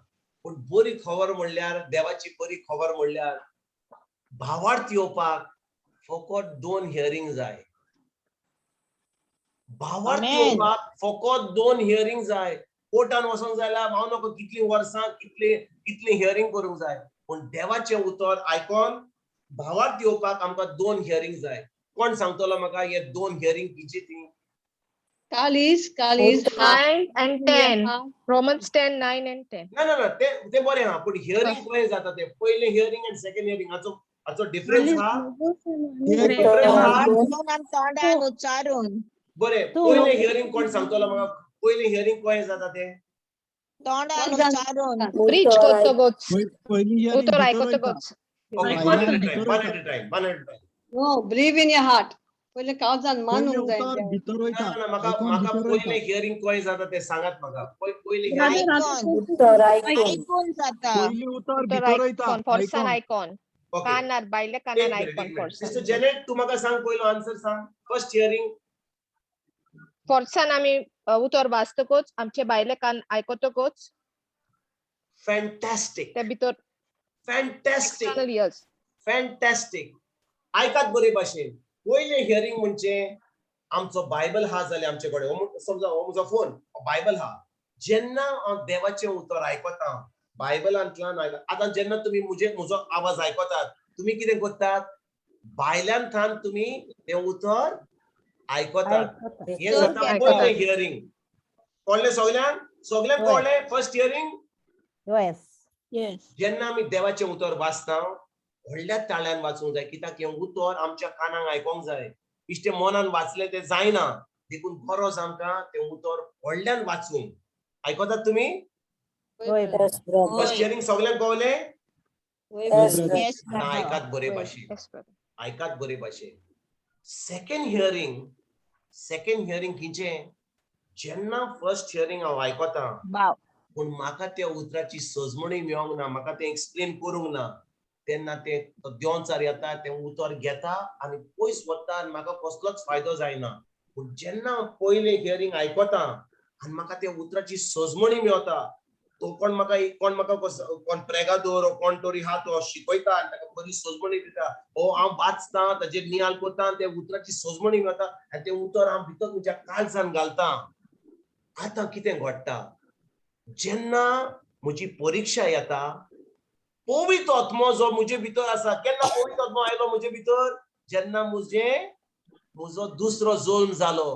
पूण बरी खबर म्हणल्यार, देवाची बरी खबर म्हणल्यार, भावार्थ येवपाक फकत दोन हियरींग जाय. भावार्थ आमेन. येवपाक फकत दोन हियरींग जाय. कोर्टान वचोंक जाल्यार हांव नको कितलीं वर्सां, कितली कितली हियरींग करूंक जाय, पूण देवाचें उतर आयकोन भावार्थ येवपाक आमकां दोन हियरींग जाय. कोण सांगतलो म्हाका हे दोन हियरींग कितें ती? कालीस, कालीस. 9 and 10. Romans 10, 9 and 10. ना ना ना, ते ते बरें आहा, पूण हियरींग खंय जाता ते? पयलें हियरींग आनी सेकंड हियरींग हाचो हाचो डिफरन्स आहा, डिफरन्स आहा. वाचून आनी तोंडान उच्चारून. बरें. तूं पयलें हियरींग कोण सांगतलो म्हाका? पयलें हियरींग खंय जाता तें? तोंडान उच्चारून. प्रीच करतकच. पयलीं हियरींग उतर भितर वयता. आयकतकच. Okay, one at a time, one at a time, one at a time. No, believe in your heart. पयलें काळजान पयलें मानूंक जाय उतर तें. भितर वयता, ना ना, म्हाका आयकोन म्हाका भितर वयता. पयलें हियरींग कशें जाता तें सांगात म्हाका. पयलें हियरींग. आयकोन. उतर आयकून. आयकून जाता. पयलीं उतर उतर भितर वयता, आयकॉन फोर्सान आयकोन. आयकॉन ओके, कानार भायल्या कानान एक मिनिट, आयकॉन एक मिनिट. फोर्सान. सिस्टर जेनेट, तूं म्हाका सांग, पयलो आन्सर सांग. फर्स्ट हियरींग फोर्सान आमी उतर वाचतकूच आमचे भायले कान आयकतकूच फॅन्टॅस्टीक, ते भितर फॅन्टॅस्टीक, एक्सटर्नल इयर्स. फॅन्टॅस्टीक. आयकात बरे भाशेन. पयलें हियरींग म्हणजे आमचो बायबल हा जाल्यार आमचे कडेन, हो समजा हो म्हजो फोन बायबल हा, जेन्ना हांव देवाचें उतर आयकता बायबलांतल्यान, आतां जेन्ना तुमी म्हजो आवाज आयकतात, तुमी कितें करतात? भायल्यान थान तुमी तें उतर आयकतात. हें जाता पयलें हियरींग. कळ्ळें सगल्यांक? सगल्यांक कळ्ळें फर्स्ट हियरींग? जेन्ना आमी देवाचें उतर वाचता, व्हडल्या ताळ्यान वाचूंक जाय, कित्याक हें उतर आमच्या कानाक आयकोंक जाय. इश्टें मनान वाचलें तें जायना, देखून गरज आमकां तें उतर व्हडल्यान वाचूंक. आयकतात तुमी? फर्स्ट हियरींग सगल्यांक कळ्ळें? आयकात बरे भाशेन, आयकात बरे भाशेन. सेकंड हियरींग, सेकंड हियरींग कितें? जेन्ना फर्स्ट हियरींग हांव आयकता, पूण म्हाका त्या उतराची सजमणी मेळोंक ना, म्हाका तें एक्सप्लेन करूंक ना, तेन्ना तें देंवचार येता, तें उतर घेता आनी पयस वता आनी म्हाका कसलोच फायदो जायना. पूण जेन्ना हांव पयलें हियरींग आयकता आनी म्हाका त्या उतराची सजमणी मेळता, तो कोण म्हाका, कोण म्हाका, कोण प्रेगादोर, कोण तरी आहा तो शिकयता आनी ताका बरी सजमणी दिता. हो हांव वाचता, ताजेर नियाळ करता आनी त्या उतराची सजमणी मेळता आनी तें उतर हांव भितर म्हज्या काळजान घालता. आतां कितें घडटा? जेन्ना म्हजी परिक्षा येता, पवित्र आत्मो जो म्हजे भितर आसा, केन्ना पवित्र आत्मो आयलो म्हजे भितर? जेन्ना म्हजो दुसरो जल्म जालो.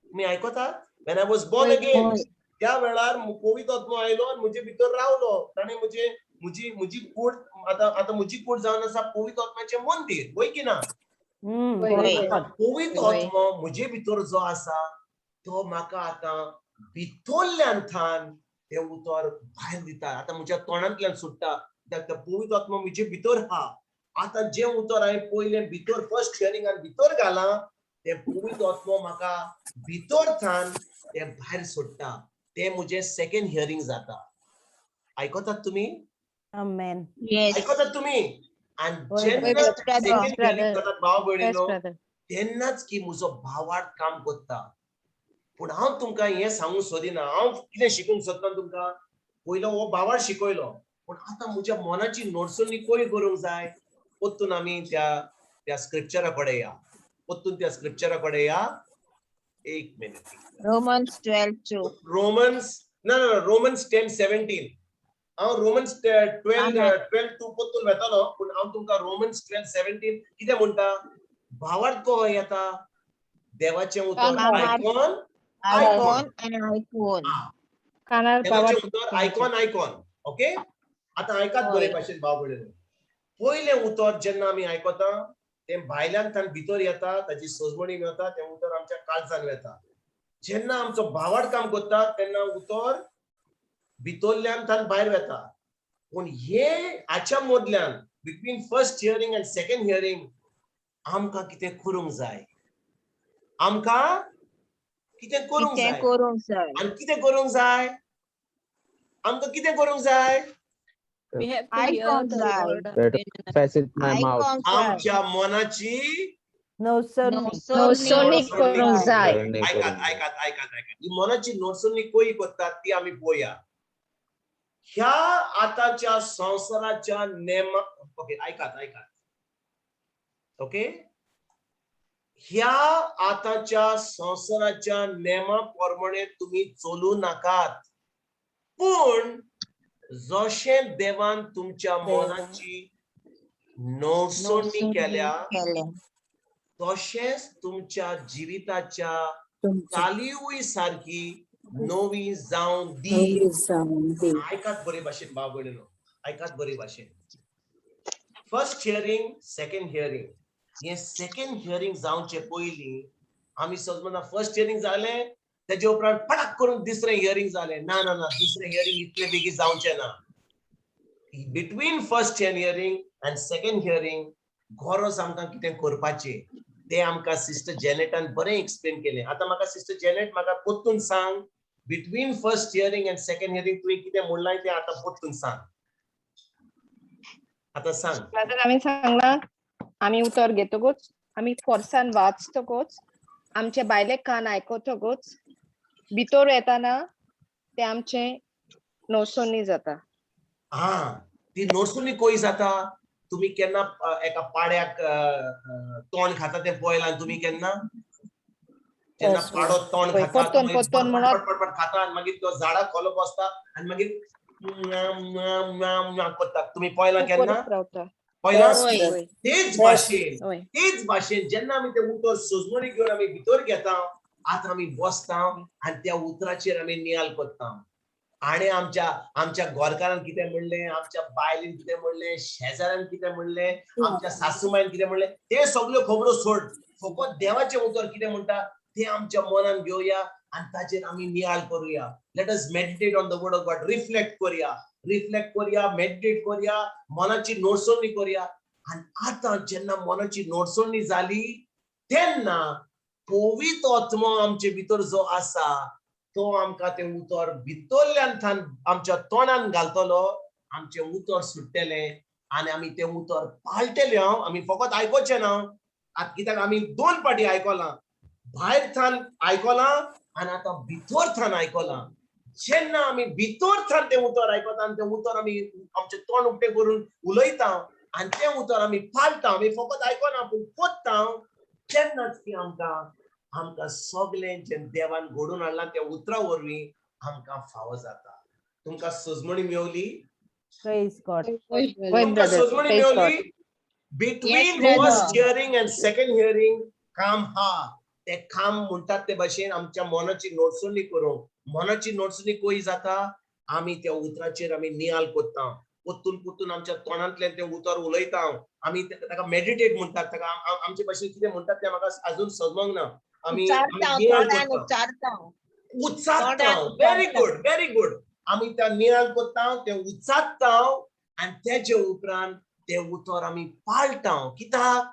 तुमी आयकतात? When I was born again, त्या वेळार पवित्र आत्मो आयलो आनी म्हजे भितर रावलो. ताणें म्हजे म्हजी म्हजी कूड, आतां आतां म्हजी कूड जावन आसा पवित्र आत्म्याचें मंदीर, वय की ना? पवित्र आत्मो म्हजे भितर जो आसा तो म्हाका आतां भितरल्यान थान तें उतर भायर दिता. आतां म्हज्या तोंडांतल्यान सुट्टा, कित्याक पवित्र आत्मो म्हजे भितर आहा. आतां जें उतर हांवें पयलें भितर फर्स्ट हियरिंगान भितर घालां, तें पवित्र आत्मो म्हाका भितर थान तें भायर सोडटा. तें म्हजें सेकंड हियरींग जाता. आयकतात तुमी? आयकतात तुमी? आनी जेन्ना सेकंड हियरींग जाता भाव भयणीनो, तेन्नाच की म्हजो भावार्थ काम करता. पूण हांव तुमकां हें सांगूंक सोदिना. हांव कितें शिकूंक सोदता तुमकां? पयलो हो भावार्थ शिकयलो, पूण आतां म्हज्या मनाची नोडसणी खंय करूंक जाय? परतून आमी त्या त्या स्क्रिप्चरा कडेन या, परतून त्या स्क्रिप्चरा कडेन या. एक मिनिट. रोमन्स 12:2. रोमन्स ना ना, रोमन्स 10:17. हांव रोमन्स 12:2 परतून वेतलो, पूण हांव तुमकां रोमन्स 12:17 कितें म्हणटा? भावार्थ को येता देवाचें उतर आयकोन, आयकोन आनी आयकून, देवाचें उतर आयकोन आयकोन. ओके, आतां आयकात बरे भाशेन भाव भयणीनो. पयलें उतर जेन्ना आमी आयकता तें भायल्यान तान भितर येता, ताची सजमणी मेळता, तें उतर आमच्या काळजान वेता. जेन्ना आमचो भावार्थ काम करता तेन्ना उतर भितरल्यान तान भायर वेता. पूण हे हाच्या मदल्यान between first hearing and second hearing आमकां कितें करूंक जाय? आमकां कितें करूंक जाय? आनी कितें करूंक जाय? आमकां कितें करूंक जाय? आमच्या मनाची नोसणी करूंक जाय. आयकात आयकात आयकात आयकात. ही मनाची नोसणी खंय करतात ती आमी पळोवया. ह्या आतांच्या संवसाराच्या नेमा, ओके आयकात आयकात, ओके, ह्या आतांच्या संवसाराच्या नेमा प्रमाणे तुमी चलू नाकात, पूण जशें देवान तुमच्या मनाची नोसणी केल्या तशेंच तुमच्या जिविताच्या चालिवूय सारकी नवी जावन दी. आयकात बरे भाशेन भाव भयणीनो, आयकात बरे भाशेन. First hearing, second hearing. हें सेकंड हियरींग जावचे पयलीं आमी समजना फर्स्ट हियरींग जालें तेजे उपरांत पटाक करून दुसरें हियरींग जालें. ना ना ना, दुसरें हियरींग इतलें बेगीन जावचें ना. Between first hearing and second hearing गरज आमकां कितें करपाचें? ते आमकां सिस्टर जेनेटान बरें एक्सप्लेन केलें. आतां म्हाका सिस्टर जेनेट म्हाका परतून सांग, between first hearing and second hearing तुवें कितें म्हणलां तें आतां परतून सांग. आतां सांग. ब्रदर, हांवें सांगलां, आमी उतर घेतकूच, आमी फोर्सान वाचतकूच, आमचे भायले कान आयकतकूच, भितर येताना ते आमचे नवसोनी जाता. हा, ती नोटसुनी कोय जाता. तुमी केन्ना एका पाड्याक तोंड खाता तें पळयलां तुमी केन्ना? जेन्ना Yes, पाडो तोंड पळय, खाता, परतून मागीर परतून पट म्हणत पट पट खाता आनी मागीर तो झाडाक खोलो बसता आनी मागीर करता. तुमी पळयलां केन्ना? करत रावता. पळयलां? हय. हय. तेच भाशेन, हय. तेच भाशेन जेन्ना आमी तें उतर सजमणी घेवन आमी भितर घेता, आतां आमी बसता आनी त्या उतराचेर आमी नियाल करता. आनी आमच्या आमच्या घरकारान कितें म्हणलें, आमच्या बायलेन कितें म्हणलें, शेजाऱ्यान कितें म्हणलें, आमच्या सासूमायन कितें म्हणलें, ते सगल्यो खबरो सोड, फकत देवाचें उतर कितें म्हणटा तें आमच्या मनान घेवया आनी ताचेर आमी नियाळ करुया. Let us meditate on the word of God. Reflect करुया, रिफ्लेक्ट करुया, मेडिटेट करुया, मनाची नोटसणी करुया. आनी आतां जेन्ना मनाची नोटसणी जाली तेन्ना पवित्र आत्मो आमचे भितर जो आसा तो आमकां तें उतर भितरल्यान थान आमच्या तोंडान घालतलो, आमचें उतर सुट्टलें आनी आमी तें उतर पाळटले. हांव आमी फकत आयकोचें ना आतां, कित्याक आमी दोन पाटी आयकलां, भायर थान आयकलां आनी आतां भितर थान आयकलां. जेन्ना आमी भितर थान तें उतर आयकता आनी तें उतर आमी आमचें तोंड उक्तें करून उलयता आनी तें उतर आमी पाळटा, आमी फकत आयकना पूण कोत्ता, तेन्नाच ती आमकां आमकां सगळें जें देवान घडोवन हाडलां त्या उतरा वरवीं आमकां फावो जाता. तुमकां सजमणी मेवली? Praise God. हय तुमकां ब्रदर, सजमणी प्रेज गॉड. मेवली? Yes, between brother. First hearing and second hearing काम हा, ते काम म्हणटात ते भाशेन आमच्या मनाची नोटसणी करूंक. मनाची नोटसणी कोय जाता, आमी त्या उतराचेर आमी नियाल करता, परतून परतून आमच्या तोंडांतल्यान तें उतर उलयता, आमी ताका मेडिटेट म्हणटात, ताका आमचे भाशेन कितें म्हणटात तें म्हाका अजून समजोंक ना. आमी उच्चारता, नियाळ तोंडान करता, उच्चारता, उच्चारता. तोंडान व्हेरी उच्चारता. Good, very good. आमी त्या नियाळ करता, तें उच्चारता आनी तेजे उपरांत तें उतर आमी पाळटा. कित्याक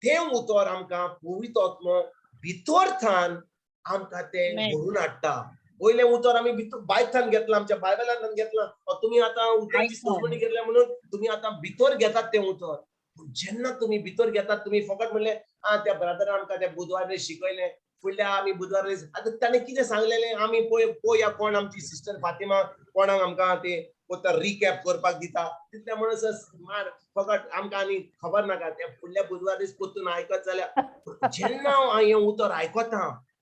तें उतर आमकां पवित्र आत्मो भितर थान आमकां तें Amen. घडून हाडटा. पयलें उतर आमी भितर भायर थान घेतलां, आमच्या बायबलांतल्यान घेतलां, तुमी आतां उतराची आयकून. सजमणी घेतल्या म्हणून तुमी आतां भितर घेतात तें उतर. पूण जेन्ना तुमी भितर घेतात, तुमी फकत म्हणलें आं त्या ब्रदरान आमकां त्या बुधवार शिकयलें, फुडल्या आमी बुधवार आतां ताणें कितें सांगलेलें आमी पळय पळोवया कोण आमची सिस्टर फातिमा कोणाक आमकां ते कोता रिकॅप करपाक दिता तितल्या म्हणसर मार फकत आमकां आनी खबर नाका. त्या फुडल्या बुधवार दीस परतून आयकत जाल्यार जेन्ना हांव हें उतर आयकता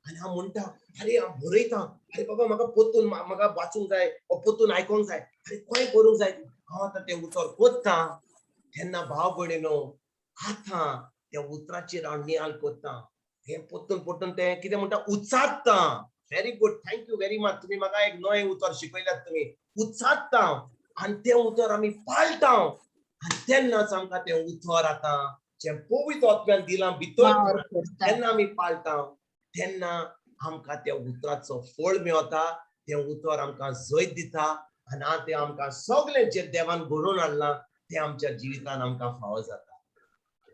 आनी हांव म्हणटा अरे हांव बरयता, अरे बाबा म्हाका परतून म्हाका वाचूंक जाय, परतून आयकोंक जाय, अरे खंय करूंक जाय, हांव आतां तें उतर कोत्ता तेन्ना भाव भयणीनो आतां त्या उतराचेर हांव नियाळ करता, हें परतून परतून तें कितें म्हणटा उच्चारता. Very good, thank you very much. तुमी म्हाका एक नवें उतर शिकयल्यात, तुमी उच्चारता आनी तें उतर आमी पाळटा आनी तेन्नाच आमकां तें उतर आतां जें पवित्र आत्म्यान दिलां भितर वावर करता. तेन्ना आमी पाळटा, तेन्ना आमकां त्या उतराचो फळ मेवता, तें उतर आमकां जैत दिता आनी आतां तें आमकां सगळें जें देवान घडोवन हाडलां तें आमच्या जिवितान आमकां फावो जाता.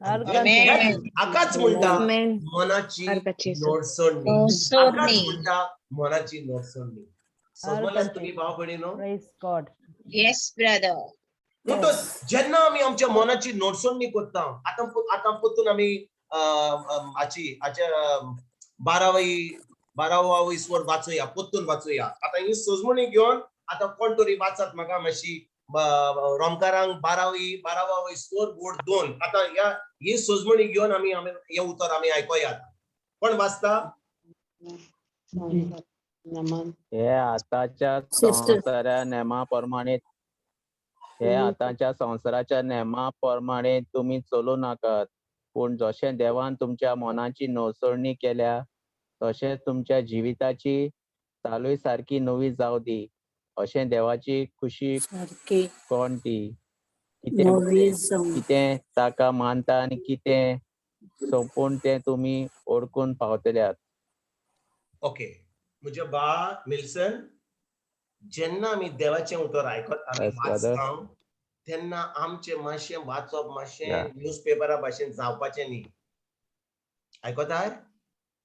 Amen. हाकाच म्हणटा Amen. मनाची अर्काची नोडसणी, नोटसणी. हाकाच म्हणटा मनाची नोडसणी. समजल्यात तुमी भाव भयणीनो? Praise God. Yes, brother. म्हणटच जेन्ना आमी आमच्या मनाची नोटसणी करता, आतां आतां परतून आमी हाची हाच्या बारावो स्वर वाचुया, परतून वाचुया. आतां ही सजमणी घेवन आतां कोण तरी वाचात म्हाका मातशी रोमकारांक बारावो स्वर बोर्ड 2. आतां ह्या ही सजमणी घेवन आमी आमी हें उतर आमी आयकोया. कोण वाचता? हे आतांच्या Sister. संवसारा नेमा प्रमाणे, हे आतांच्या संवसाराच्या नेमा प्रमाणे तुमी चलूं नाकात, पूण जशें देवान तुमच्या मनाची नवसरणी केल्या तशेंच तुमच्या जिविताची चालूय सारकी नवी जावं दी, अशें देवाची खुशी सारकी कोण ती, कितें नवी बरें, जावं. कितें ताका मानता आनी कितें सोंपून तें तुमी ओळखून पावतल्यात. ओके, म्हज्या बा मिल्सन, जेन्ना आमी देवाचें उतर आयकत आमी Yes, brother. वाचता तेन्ना आमचें मातशें वाचप मातशें Yeah. न्यूज पेपरा भाशेन जावपाचें न्ही. आयकताय?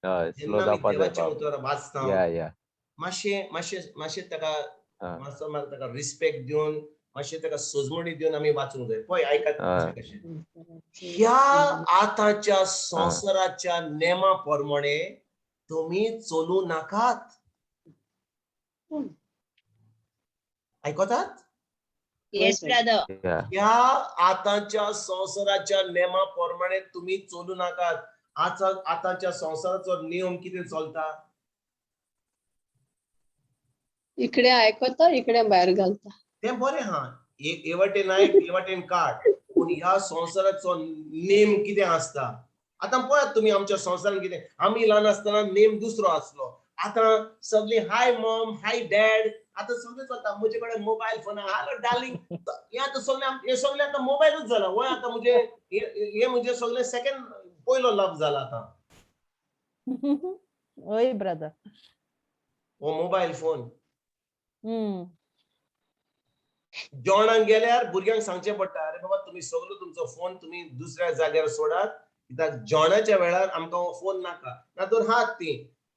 हय, स्लो जेन्ना आमी जावपा जाय देवाचें बाब. उतर वाचता, या या मातशें मातशें मातशें ताका हा. मातसो मातसो ताका रिस्पेक्ट दिवन, मातशें ताका सजमणी दिवन आमी वाचूंक जाय. पळय, आयकात. हय. कशें कशें ह्या आतांच्या संवसाराच्या नेमा प्रमाणे तुमी चलूं नाकात. आयकतात? Yes, brother. या. ह्या आतांच्या संवसाराच्या नेमा प्रमाणे तुमी चलूं नाकात. आतां आतांच्या संवसाराचो नियम कितें चलता? इकडे आयकता, इकडे भायर घालता. तें बरें हा, एक हे वाटेन आयक, हे वाटेन काड. पूण ह्या संवसाराचो नेम कितें आसता? आतां पळयात तुमी आमच्या संवसारान कितें. आमी ल्हान आसतना नेम दुसरो आसलो. आतां सगळीं हाय मॉम, हाय डॅड, आतां सगळें चलता. म्हजे कडेन मोबायल फोन, हॅलो डार्लिंग, हें आतां सगळें, हें सगळें आतां मोबायलूच जाला. वय, आतां म्हजें हें म्हजें सगळें सेकंड पयलो लव जाला आतां. वय ब्रदर. हो मोबायल फोन. जेवणाक गेल्यार भुरग्यांक सांगचें पडटा, अरे बाबा, तुमी सगलो तुमचो फोन तुमी दुसऱ्या जाग्यार सोडात, कित्याक जेवणाच्या वेळार आमकां हो फोन नाका. ना तर हात ती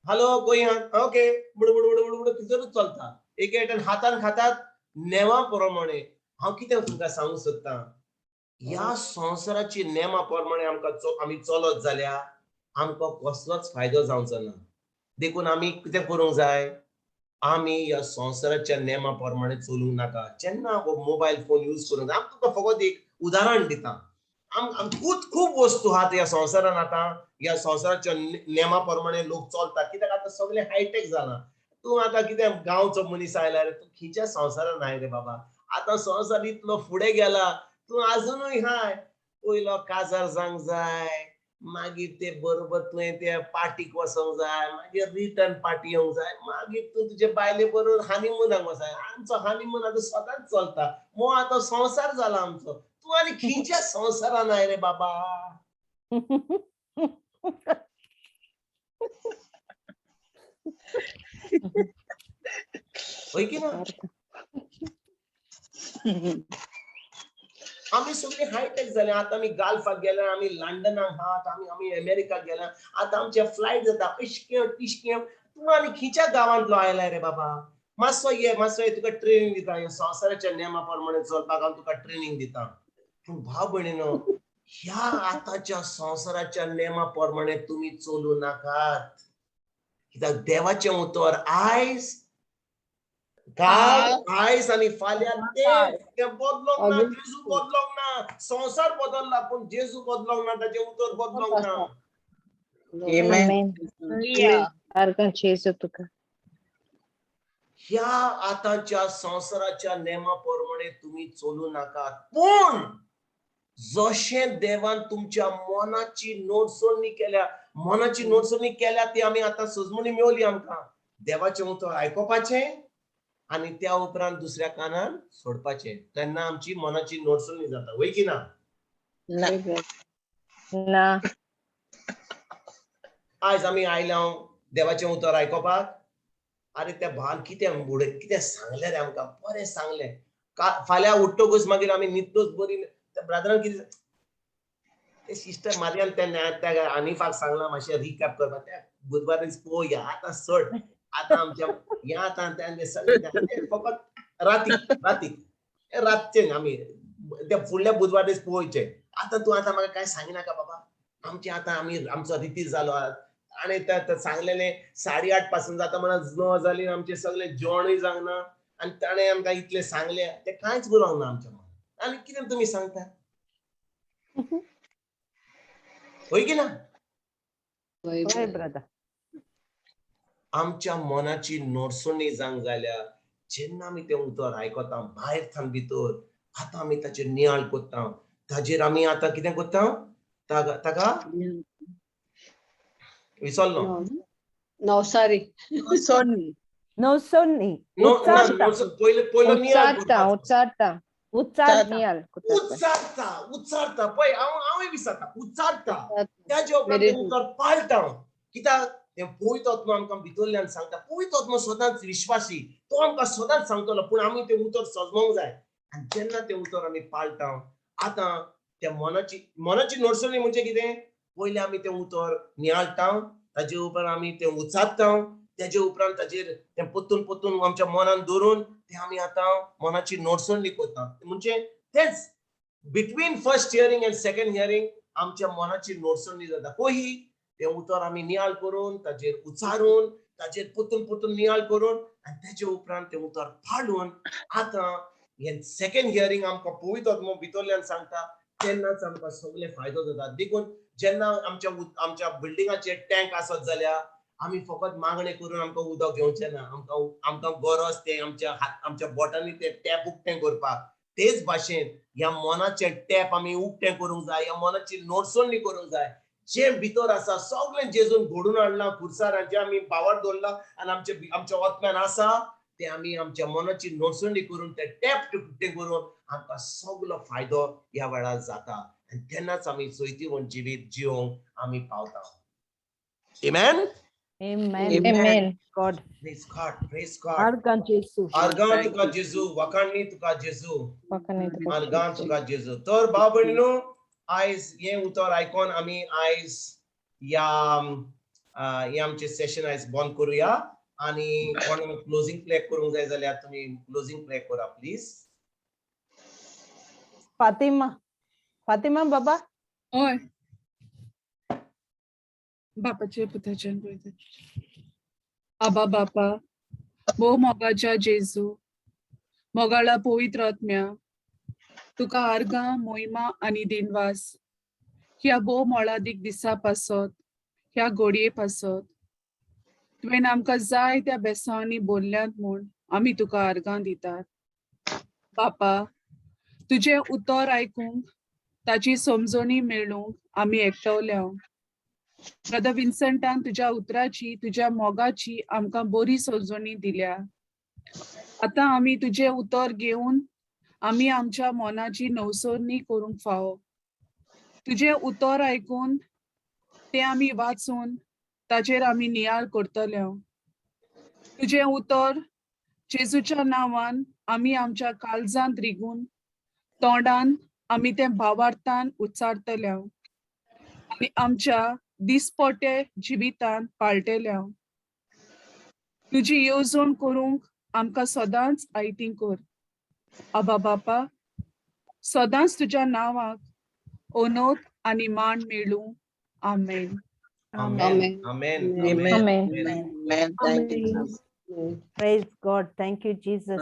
हॅलो कोई हा ओके बुड बुड बुड बुड बुड तितूनच चलता. एक एकट्यान हातान खातात. नेमा प्रमाणे हांव कितें तुमकां सांगूंक सोदतां, ह्या संवसाराची नेमा प्रमाणे आमकां आमी चलत जाल्यार आमकां कसलोच फायदो जावचो ना. देखून आमी कितें करूंक जाय? आमी ह्या संवसाराच्या नेमा प्रमाणे चलूंक नाका. जेन्ना हो मोबायल फोन यूज करूंक, हांव तुका फकत एक उदाहरण दिता. आम खूब खूब वस्तू आहात ह्या संवसारान. आतां ह्या संवसाराच्या नेमा प्रमाणे लोक चलतात, कित्याक आतां सगळें हायटेक जालां. तूं आतां कितें गांवचो मनीस आयला रे? तूं खंयच्या संवसारान आय रे बाबा? आतां संवसार इतलो फुडें गेला, तूं आजुनूय हाय. पयलो काजार जावंक जाय, मागीर ते बरोबर तुवें ते पार्टीक वचोंक जाय, मागीर रिटर्न पार्टी येवंक जाय, मागीर तूं तुजे बायले बरोबर हनीमुनाक वचाय. आमचो हनीमून आतां सदांच चलता. मो आतां संवसार जाला आमचो. तूं आनी खंयच्या संवसारान आय रे बाबा? हय की ना? आमी सगळीं हायटेक जाले. आतां आमी गाल्फाक गेल्या, आमी लंडनाक आहात, आमी आमी अमेरिकाक गेल्या. आतां आमचे फ्लायट जाता इश्कें टिश्कें. तूं आनी खंयच्या गांवांतलो आयला रे बाबा? मातसो ये, मातसो ये, तुका ट्रेनिंग दिता. ह्या संवसाराच्या नेमा प्रमाणे चलपाक हांव तुका ट्रेनिंग दिता. पूण भाव भयणीनो, ह्या आतांच्या संवसाराच्या नेमा प्रमाणे तुमी चलूं नाकात, कित्याक देवाचें उतर आयज, काल, आयज आनी फाल्यां तें बदलोंक ना. जेजू बदलोंक ना. संवसार बदलला, पूण जेजू बदलोंक ना, ताचें उतर बदलोंक ना. Amen. आर्गां जेजू तुका. ह्या आतांच्या संवसाराच्या नेमा प्रमाणे तुमी चलूं नाकात, पूण जशें देवान तुमच्या मनाची नोटसणी केल्या, मनाची नोटसणी केल्या ती आमी आतां सजमणी मेवली. आमकां देवाचें उतर आयकुपाचें आनी त्या उपरांत दुसऱ्या कानान सोडपाचें, तेन्ना आमची मनाची नोटसणी जाता. वय की ना? ना. आयज आमी आयल्या देवाचें उतर आयकुपाक. आरे, त्या भावान कितें बुडय कितें सांगलें रे आमकां, बरें सांगलें. फाल्यां उठ्ठकूच मागीर आमी न्हिदतूच बरी. त्या ब्रदरान कितें, ते सिस्टर मारियान त्या आनिफाक सांगलां मातशें रिकॅप करपाक. त्या बुधवार दीस पळोवया. आतां सोड, आतां आमच्या हें आतां तें सगळें फकत रातीक रातीक रातचें आमी त्या फुडल्या बुधवार दीस पळोवचें. आतां तूं आतां म्हाका कांय सांगिनाका बाबा. आमचें आतां आमी आमचो रिती जालो. आनी सांगलेलें 8:30 पासून जाता म्हणून 9 जाली, आमचें सगळें जेवणूय जावंक ना आनी ताणें आमकां इतलें सांगलें, तें कांयच उरोंक ना आमच्या मनांत. आनी कितें तुमी सांगता? हय की ना? वय ब्रदर. आमच्या मनाची नोटसणी जावंक जाल्यार जेन्ना आमी तें उतर आयकता भायर थावन भितर, आतां आमी ताचेर नियाळ करता. ताजेर आमी आतां कितें करता? ताका विसरलो. नवसारी. नवसोनी. पयलो पयलो नियाळ. उच्चारता, उच्चारता. उच्चारता. नियाळ. उच्चारता, उच्चारता. पळय, हांव हांवूय विसरता. उच्चारता, त्याच्या उपरांत तें उतर पाळटा, कित्याक तें पवित्र आत्मा आमकां भितरल्यान सांगता. पवित्र आत्मा सदांच विश्वासी, तो आमकां सदांच सांगतलो, पूण आमी तें उतर सजमोंक जाय. आनी जेन्ना तें उतर आमी पाळटा, आतां त्या मनाची मनाची नडसणी म्हणजे कितें? पयलें आमी तें उतर नियाळटा, ताजे उपरांत आमी तें उचारता, तेजे उपरांत ताजेर तें परतून परतून आमच्या मनान दवरून तें आमी आतां मनाची नोटसणी करता. म्हणजे तेंच between first hearing and second hearing आमच्या मनाची नोटसणी जाता. कोही तें उतर आमी नियाळ करून ताजेर उचारून ताजेर परतून परतून नियाळ करून आनी तेजे उपरांत तें उतर पाळून आतां हें सेकंड हियरींग आमकां पवित्र आत्मो भितरल्यान सांगता तेन्नाच आमकां सगळे फायदो जाता. देखून जेन्ना आमच्या आमच्या बिल्डिंगाचेर टँक आसत जाल्यार आमी फकत मागणें करून आमकां उदक घेवचें ना, आमकां आमकां गरज तें आमच्या हात आमच्या बोटांनी तें टॅप उक्तें करपाक. तेच भाशेन ह्या मनाचें टॅप आमी उक्तें करूंक जाय, ह्या मनाची नोटसणी करूंक जाय. जें भितर आसा सगळें जेजून घडून हाडलां खुर्सार, जें आमी भावार दवरलां आनी आमचे आमच्या आत्म्यान आसा तें आमी आमच्या मनाची नोटसणी करून तें टॅप उक्तें करून आमकां सगलो फायदो ह्या वेळार जाता आनी तेन्नाच आमी जैतिवंत जिवीत जिवंक आमी पावता. Amen? Amen. Amen. God. Praise God, praise God. आर्गां जेजू. आर्गां तुका जेजू, वाखाणणी तुका जेजू, वाखाणणी तुका आर्गां तुका जेजू. तर भाव भयणीनो, आयज हें उतर आयकोन आमी आयज ह्या हें आमचें सेशन आयज बंद करुया. आनी कोण क्लोजींग प्ले करूंक जाय जाल्यार तुमी क्लोजींग प्ले करा प्लीज. फातिमा, फातिमा बाबा. हय, बापाचे पुताच्यान पळयता. आबा बापा, भोव मोगाच्या जेजू, मोगाळा पवित्र आत्म्या, तुका आर्गां, मोहिमा आनी दिनवास ह्या भोव मोळादीक दिसा पासत, ह्या घोडये पासत. तुवें आमकां जाय त्या बेसांनी बोल्ल्यांत म्हूण आमी तुका आर्गां दितात. बापा, तुजें उतर आयकूंक, ताची समजणी मेळूंक आमी एकटवल्या. ब्रदर विन्संटान तुज्या उतराची, तुज्या मोगाची आमकां बरी समजणी दिल्या. आतां आमी तुजें उतर घेवन आमी आमच्या मनाची नवसरणी करूंक फावो. तुजें उतर आयकून तें आमी वाचून ताचेर आमी नियाळ करतले. तुजें उतर जेजूच्या नांवान आमी आमच्या काळजांत रिगून तोंडान आमी तें भावार्थान उच्चारतले आनी आमच्या दिसपट्टे जिवितान पाळटेले. तुजी येवजण करूंक आमकां सदांच आयती कर. आबा बापा, सदांच तुज्या नांवाक ओनोत आनी मान मेळूं. आमेन. Amen. Amen. Amen. Amen. Amen. Thank you, Jesus. Praise God. Thank you, Jesus.